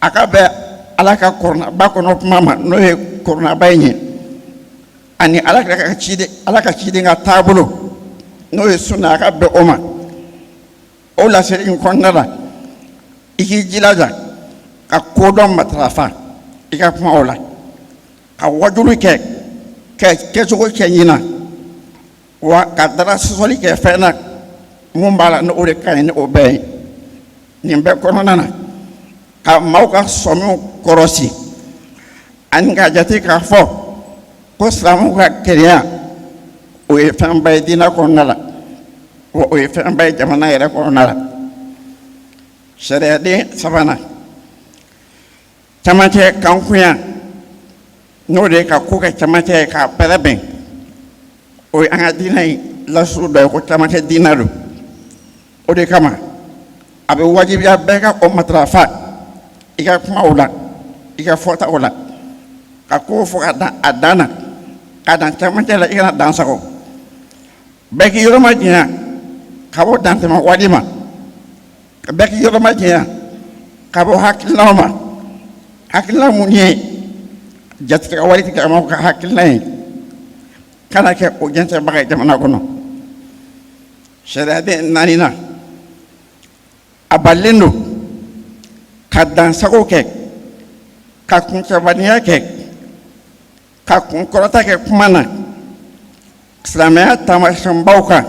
a ka bɛn Ala ka kuranɛba kɔnɔ kuma ma, n'o ye kuranɛba in ye, ani Ala ka ciden, Ala ka ciden ka taabolo, n'o ye sunna, a ka bɛn o ma. O laseli in kɔnɔna la, i k'i jilaja ka kodɔn matarafa i ka kumaw la, ka wajuli kɛ kɛcogo cɛɲi na, wa ka dara sɔsɔli kɛ fɛn na mun b'a la ni o de ka ɲi ni o bɛɛ ye. Nin bɛɛ kɔnɔna na, ka maaw ka sɔmiw kɔrɔsi ani k'a jate k'a fɔ ko silamɛw ka kelenya, o ye fɛnba ye diinɛ kɔnɔna la, wa o ye fɛnba ye jamana yɛrɛ kɔnɔna la. Sariyaden sabanan, camancɛ kankunya, n'o de ye ka ko kɛ camancɛ ye k'a bɛrɛbɛn, o ye an ka diinɛ in lasuru dɔ ye ko camancɛ diinɛ don. O de kama a bɛ wajibiya bɛɛ ka o matarafa i ka kumaw la, i ka fɔtaw la, ka kow fɔ ka dan a dan na, ka dan camancɛ la, i kana dan sago. Bɛɛ k'i yɔrɔ majanya ka bɔ dantɛmɛ wale ma, bɛɛ k'i yɔrɔ majanya ka bɔ hakilinaw ma, hakilina mun ye jatigɛwale tigilamɔgɔw ka hakilina ye, kana kɛ o jɛnsɛnbaga ye jamana kɔnɔ. Sariyaden naaninan, a balilen don ka dansago kɛ, ka kuncɛbaniya kɛ, ka kunkɔrɔta kɛ kuma na silamɛya taamasiyɛnbaw kan,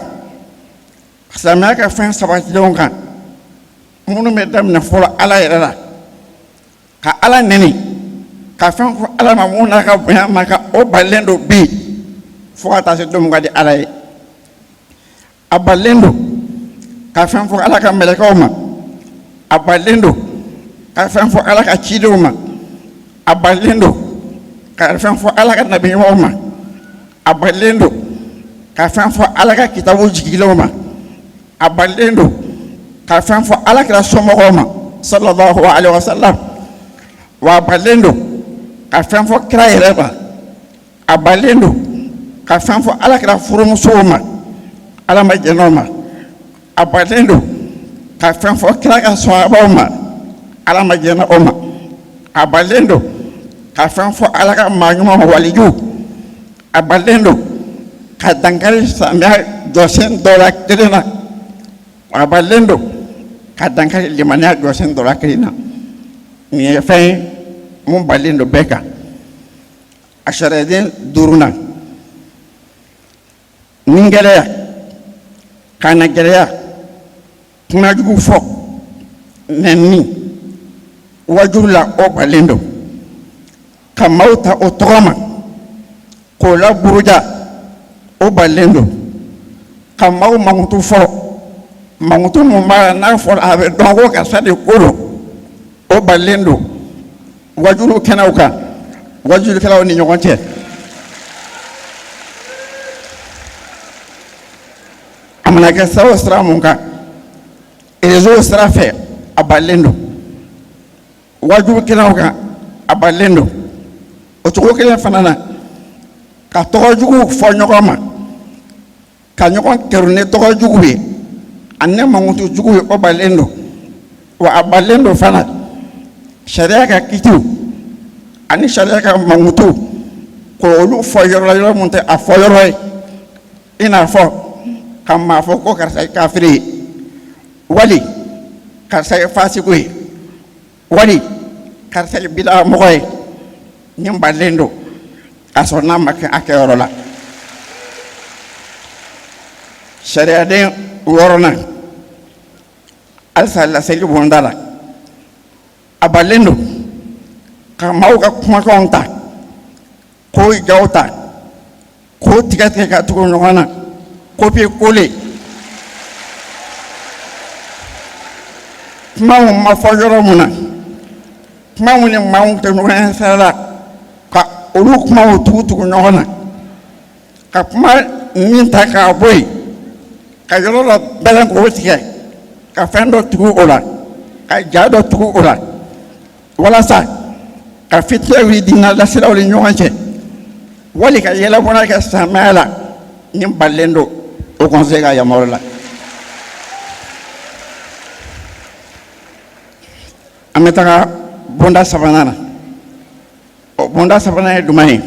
silamɛya ka fɛn sabatilenw kan, minnu bɛ daminɛ fɔlɔ Ala yɛrɛ la, ka Ala nɛni, ka fɛn fɔ Ala ma mun n'a ka bonya ma kan, o balilen don bi fo ka taa se don min ka di Ala ye. A balilen don ka fɛn fɔ Ala ka mɛlɛkɛw ma, a balilen don ka fɛn fɔ Ala ka cidenw ma, a balilen don ka fɛn fɔ Ala ka nabiɲumanw ma, a balilen don ka fɛn fɔ Ala ka kitabu jigilenw ma, a balilen don ka fɛn fɔ Ala kira somɔgɔw ma sallallahu alaihi wasallam, wa a balilen don ka fɛn fɔ kira yɛrɛ ma, a balilen don ka fɛn fɔ Ala kira furumusow ma, Ala ma jɛn'o ma, a balilen don ka fɛn fɔ kira ka sahabaw ma, Ala ma jɛnna o ma. A balilen don ka fɛn fɔ Ala ka maa ɲuman ma, waliju. A balilen don ka dankari silamɛya jɔsen dɔ la kelen na. A balilen don ka dankari limaniya jɔsen dɔ la kelen na. Nin ye fɛn ye mun balilen don bɛɛ kan. A sariyaden duurunan, ni gɛlɛya, kana gɛlɛya, kuma jugu fɔ, nɛni wajulu la, o balilen don. Ka maaw ta o tɔgɔ ma k'o laburuja, o balilen don. Ka maaw mankutu fɔ, mankutu mun b'a la n'a fɔra a bɛ dɔn ko karisa de ko don, o balilen don wajulu kɛnɛw kan, wajulikɛlaw ni ɲɔgɔn cɛ. A mana kɛ sira o sira mun kan, réseau sira fɛ, a balilen don. Wajulu kɛnɛw kan, a balilen don. O cogo kelen fana na, ka tɔgɔ jugu fɔ ɲɔgɔn ma, ka ɲɔgɔn kɛrun ni tɔgɔ jugu ye ani mankutu jugu ye, o balilen don. Wa a balilen don fana sariya ka kitiw ani sariya ka mankutu k'olu fɔ yɔrɔ la, yɔrɔ mun tɛ a fɔ yɔrɔ ye, i n'a fɔ ka maa fɔ ko karisa ye kafiri ye, wali karisa ye fasiku ye, wali karisa ye bida mɔgɔ ye. Nin balilen don k'a sɔrɔ n'a ma kɛ a kɛyɔrɔ la. Sariyaden wɔɔrɔnan, halisa laseli bonda la, a balilen don ka maaw ka kumakanw ta k'o jaw ta k'o tigɛ tigɛ ka tugu ɲɔgɔn na, copier coller, kumaw ma fɔ yɔrɔ mun na, kumaw ni maaw tɛ ɲɔgɔn sira la, ka olu kumaw tugu tugu ɲɔgɔn na, ka kuma min ta k'a bɔ yen, ka yɔrɔ dɔ bɛlɛn k'o tigɛ, ka fɛn dɔ tugu o la, ka ja dɔ tugu o la, walasa ka fitinɛ wuli diinɛ laselaw ni ɲɔgɔn cɛ, wali ka yɛlɛbɔnna kɛ silamɛya la. Nin balilen don haut conseil ka yamaruya la. An bɛ taga bonda sabanan na. O bonda sabanan ye jumɛn ye?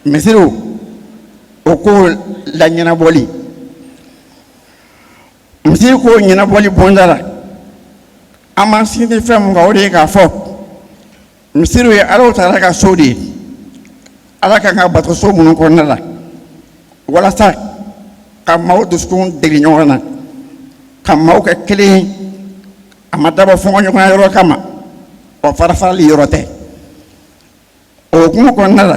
Misiriw o ko laɲɛnabɔli. Misiri ko ɲɛnabɔli bonda la, an b'an sinsin fɛn mun kan, o de ye k'a fɔ misiriw ye Alahu taala ka so de ye, Ala kan ka bato so minnu kɔnɔna la, walasa ka maaw dusukun degi ɲɔgɔn na, ka maaw kɛ kelen ye. A ma dabɔ fɔnkɔɲɔgɔnya yɔrɔ kama, wa farafarali yɔrɔ tɛ. O hukumu kɔnɔna la,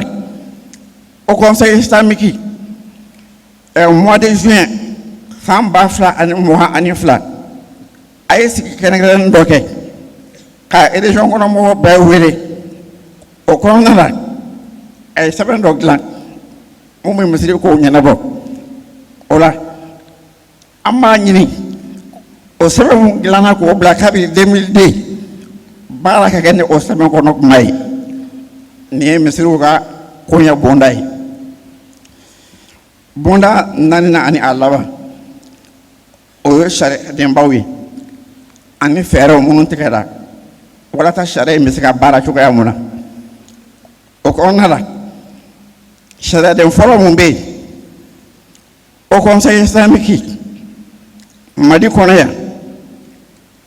haut conseil islamique, mois de juin san 2022, a ye sigi kɛrɛnkɛrɛnnen dɔ kɛ ka région kɔnɔ mɔgɔw bɛɛ wele. O kɔnɔna la, a ye sɛbɛn dɔ dilan mun bɛ misiri kow ɲɛnabɔ. O la, an b'a ɲini o sɛbɛn mun dilanna k'o bila kabini 2002, baara ka kɛ ni o sɛbɛn kɔnɔ kuma ye. Nin ye misiriw ka koɲɛ bonda ye. Bonda naaninan ani a laban, o ye sariyadenbaw ye ani fɛɛrɛw minnu tigɛra walasa sariya in bɛ se ka baara cogoya mun na. O kɔnɔna la, sariyaden fɔlɔ mun bɛ yen, haut conseil islamique Mali kɔnɔ yan,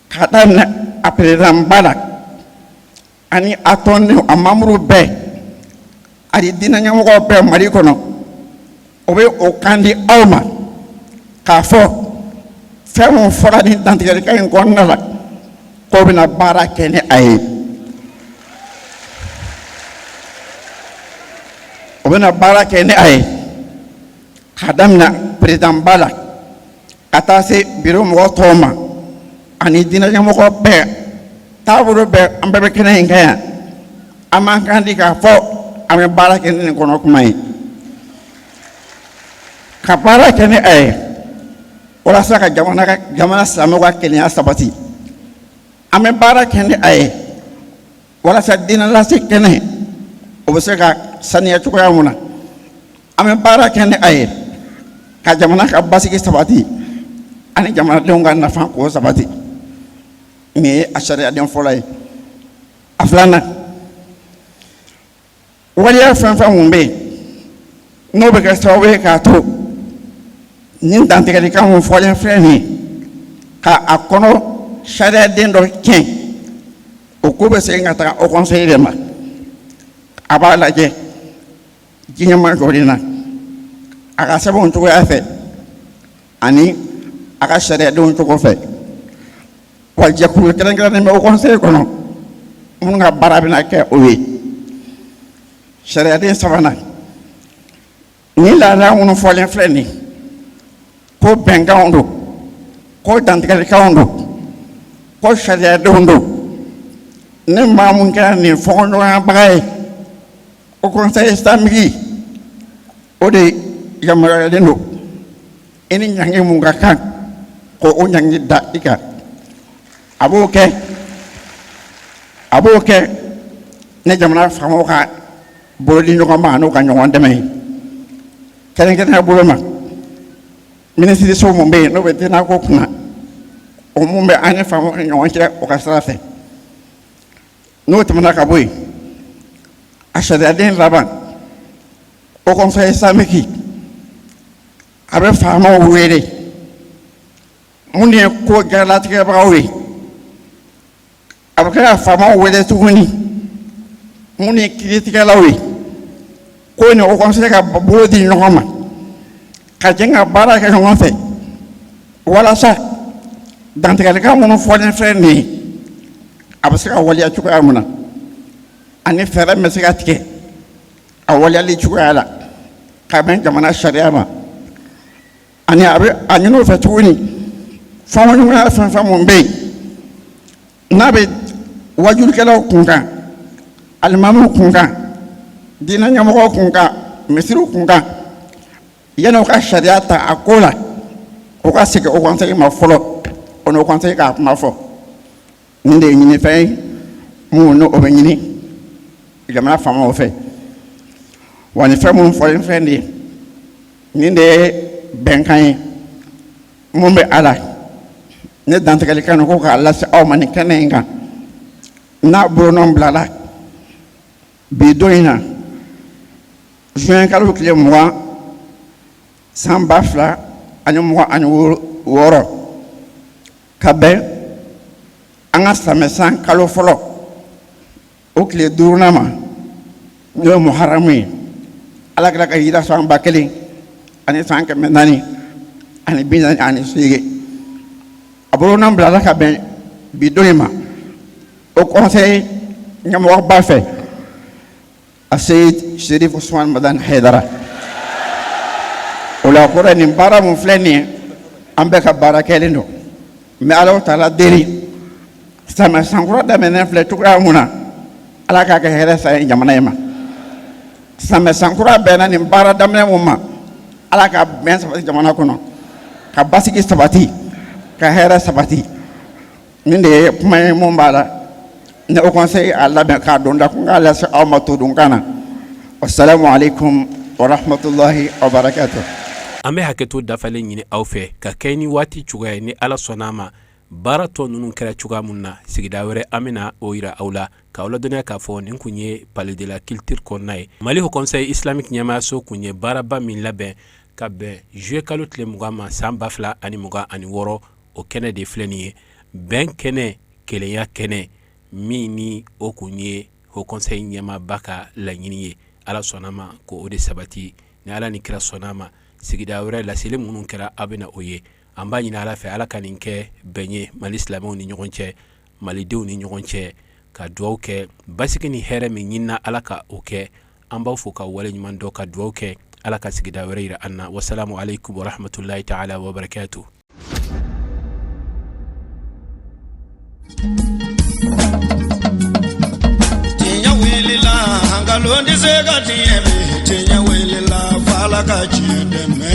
ka daminɛ a président ba la ani a tɔndenw, a membre bɛɛ ani diinɛ ɲɛmɔgɔw bɛɛ Mali kɔnɔ, o bɛ o kan di aw ma k'a fɔ fɛn mun fɔra nin dantigɛlikan in kɔnɔna la, k'o bɛna baara kɛ ni a ye, o bɛna baara kɛ ni a ye, k'a daminɛ président ba la ka taa se bureau mɔgɔ tɔw ma ani diinɛ ɲɛmɔgɔ bɛɛ, taabolo bɛɛ. An bɛɛ bɛ kɛnɛ in kan yan, an b'an kan di k'a fɔ an bɛ baara kɛ ni nin kɔnɔ kuma ye, ka baara kɛ ni a ye walasa ka jamana ka jamana silamɛw ka kelenya sabati. An bɛ baara kɛ ni a ye walasa diinɛ lase kɛnɛ o bɛ se ka saniya cogoya mun na. An bɛ baara kɛ ni a ye ka jamana ka basigi sabati ani jamanadenw ka nafa k'o sabati. Nin ye a sariyaden fɔlɔ ye. A filanan, Waleya fɛn fɛn mun bɛ yen n'o bɛ kɛ sababu ye k'a to nin dantigɛlikan mun fɔlen filɛ nin ye ka a kɔnɔ sariyaden dɔ tiɲɛ, o ko bɛ segin ka taga haut conseil de ma. A b'a lajɛ diɲɛma jɔlen na a ka sɛbɛnw cogoya fɛ ani a ka sariyadenw cogo fɛ. Wa jɛkulu kɛrɛnkɛrɛnnen bɛ haut conseil kɔnɔ minnu ka baara bɛna kɛ o ye. Sariyaden sabanan, nin laada minnu fɔlen filɛ nin, ko bɛnkanw don, ko dantigɛlikanw don, ko sariyadenw don, ni maa mun kɛra nin fɔɲɔgɔnyabaga ye, haut conseil islamique o de yamaruyalen don i ni ɲangi mun ka kan ko o ɲangi da i kan. A b'o kɛ ni jamana faamaw ka bolodi ɲɔgɔn ma n'u ka ɲɔgɔn dɛmɛ ye, kɛrɛnkɛrɛnnenya bolo ma minisiriso mun bɛ yen n'o bɛ diinɛko kunna, o mun bɛ an ni faamaw ni ɲɔgɔn cɛ o ka sira fɛ. N'o tɛmɛna ka bɔ yen, a sariyaden laban, haut conseil islamique a bɛ faamaw wele minnu ye ko jalatigɛbagaw ye. A bɛ kɛ ka faamaw wele tuguni minnu ye kiiritigɛlaw ye, ko ni haut conseil ka bolo di ɲɔgɔn ma ka jɛ ka baara kɛ ɲɔgɔn fɛ walasa dantigɛlikan minnu fɔlen filɛ nin ye, a bɛ se ka waleya cogoya min na, ani fɛɛrɛ min bɛ se ka tigɛ a waleyali cogoya la ka bɛn jamana sariya ma. Ani a bɛ a ɲini o fɛ tuguni, fɔɲɔgɔnya fɛn fɛn mun bɛ yen n'a bɛ wajulikɛlaw kun kan, alimamiw kun kan, diinɛ ɲɛmɔgɔw kun kan, misiriw kun kan, yanni u ka sariya ta a ko la, u ka segin haut conseil ma fɔlɔ, o ni haut conseil k'a kuma fɔ. Nin de ye ɲinifɛn ye mun n'o bɛ ɲini jamana faamaw fɛ. Wa nin fɛn minnu fɔlen filɛ nin ye, nin de ye bɛnkan ye mun bɛ a la. Ne dantigɛlikan don ko k'a lase aw ma nin kɛnɛ in kan n'a bolonɔ bilala bi don in na, juin kalo tile 20, san 2026, ka bɛn an ka silamɛ san kalo fɔlɔ o tile duurunan ma, n'o ye muharamu ye, ala kɛra ka yira san 1448. A bolonɔ bilala ka bɛn bi don in ma haut conseil ɲɛmɔgɔba fɛ, a Seyid Sherif Usman Madani Hayidara. O la kɔrɔ, nin baara mun filɛ nin ye, an bɛɛ ka baara kɛlen don. N bɛ Alahu taala deli, silamɛ sankura daminɛ filɛ cogoya mun na, Ala k'a kɛ hɛrɛ san ye jamana in ma. Silamɛ sankura bɛnna nin baara daminɛ mun ma, Ala ka bɛn sabati jamana kɔnɔ, ka basigi sabati, ka hɛrɛ sabati. Nin de ye kuma ye mun b'a la ni haut conseil a labɛn k'a don da ko n k'a lase aw ma todunkan na. Wasalamu alaikum warahmatullahi wabarakatuh. An bɛ hakɛto dafalen ɲini aw fɛ ka kɛ ni waati cogoya ye. Ni Ala sɔnna a ma, baara tɔ ninnu kɛra cogoya min na, sigida wɛrɛ an bɛna o yira aw la, k'aw ladɔnniya k'a fɔ nin kun ye Palais de la Culture kɔnɔna ye. Mali Haut Conseil Islamique ɲɛmaayaso kun ye baaraba min labɛn ka bɛn juillet kalo tile 20 ma san 2026, o kɛnɛ de filɛ nin ye, bɛn kɛnɛ, kelenya kɛnɛ, min ni o kun ye Haut Conseil ɲɛmaaba ka laɲini ye. Ala sɔnna ma ko o de sabati. Ni Ala ni kira sɔnna ma, sigida wɛrɛ laseli minnu kɛra, aw bɛna o ye. An b'a ɲini Ala fɛ, Ala ka nin kɛ bɛn ye Mali silamɛw ni ɲɔgɔn cɛ, malidenw ni ɲɔgɔn cɛ, ka dugawu kɛ basigi ni hɛrɛ min ɲinina, Ala ka o kɛ. An b'aw fo ka wale ɲuman dɔn, ka dugawu kɛ, Ala ka sigida wɛrɛ yira an na. Wasalamu alaikum warahmatullahi taala wabarakatuh. Tiɲɛ wulila, nkalon tɛ se ka tiɲɛ bi. Tiɲɛ wulila, f'Ala ka tiɲɛ dɛmɛ.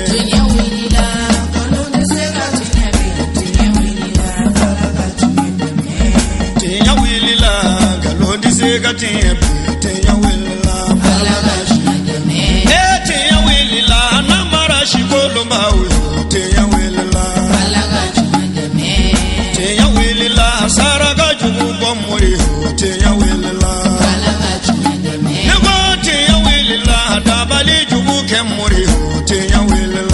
Tiɲɛ wulila, nkalon tɛ se ka tiɲɛ bi. Tiɲɛ wulila, f'Ala ka tiɲɛ dɛmɛ. Tiɲɛ wulila, nkalon tɛ se ka tiɲɛ bi. Tiɲɛ wulila, f'Ala ka tiɲɛ dɛmɛ. Ee, tiɲɛ wulila, n'an mara si kolonbaw ye. Tiɲɛ wulila, Ala ka tiɲɛ dɛmɛ. Tiɲɛ wulila, saraka jugu bɔ mori. Tiɲɛ wulila, Ala ka tiɲɛ dɛmɛ. Ne ko. Tiɲɛ wulila.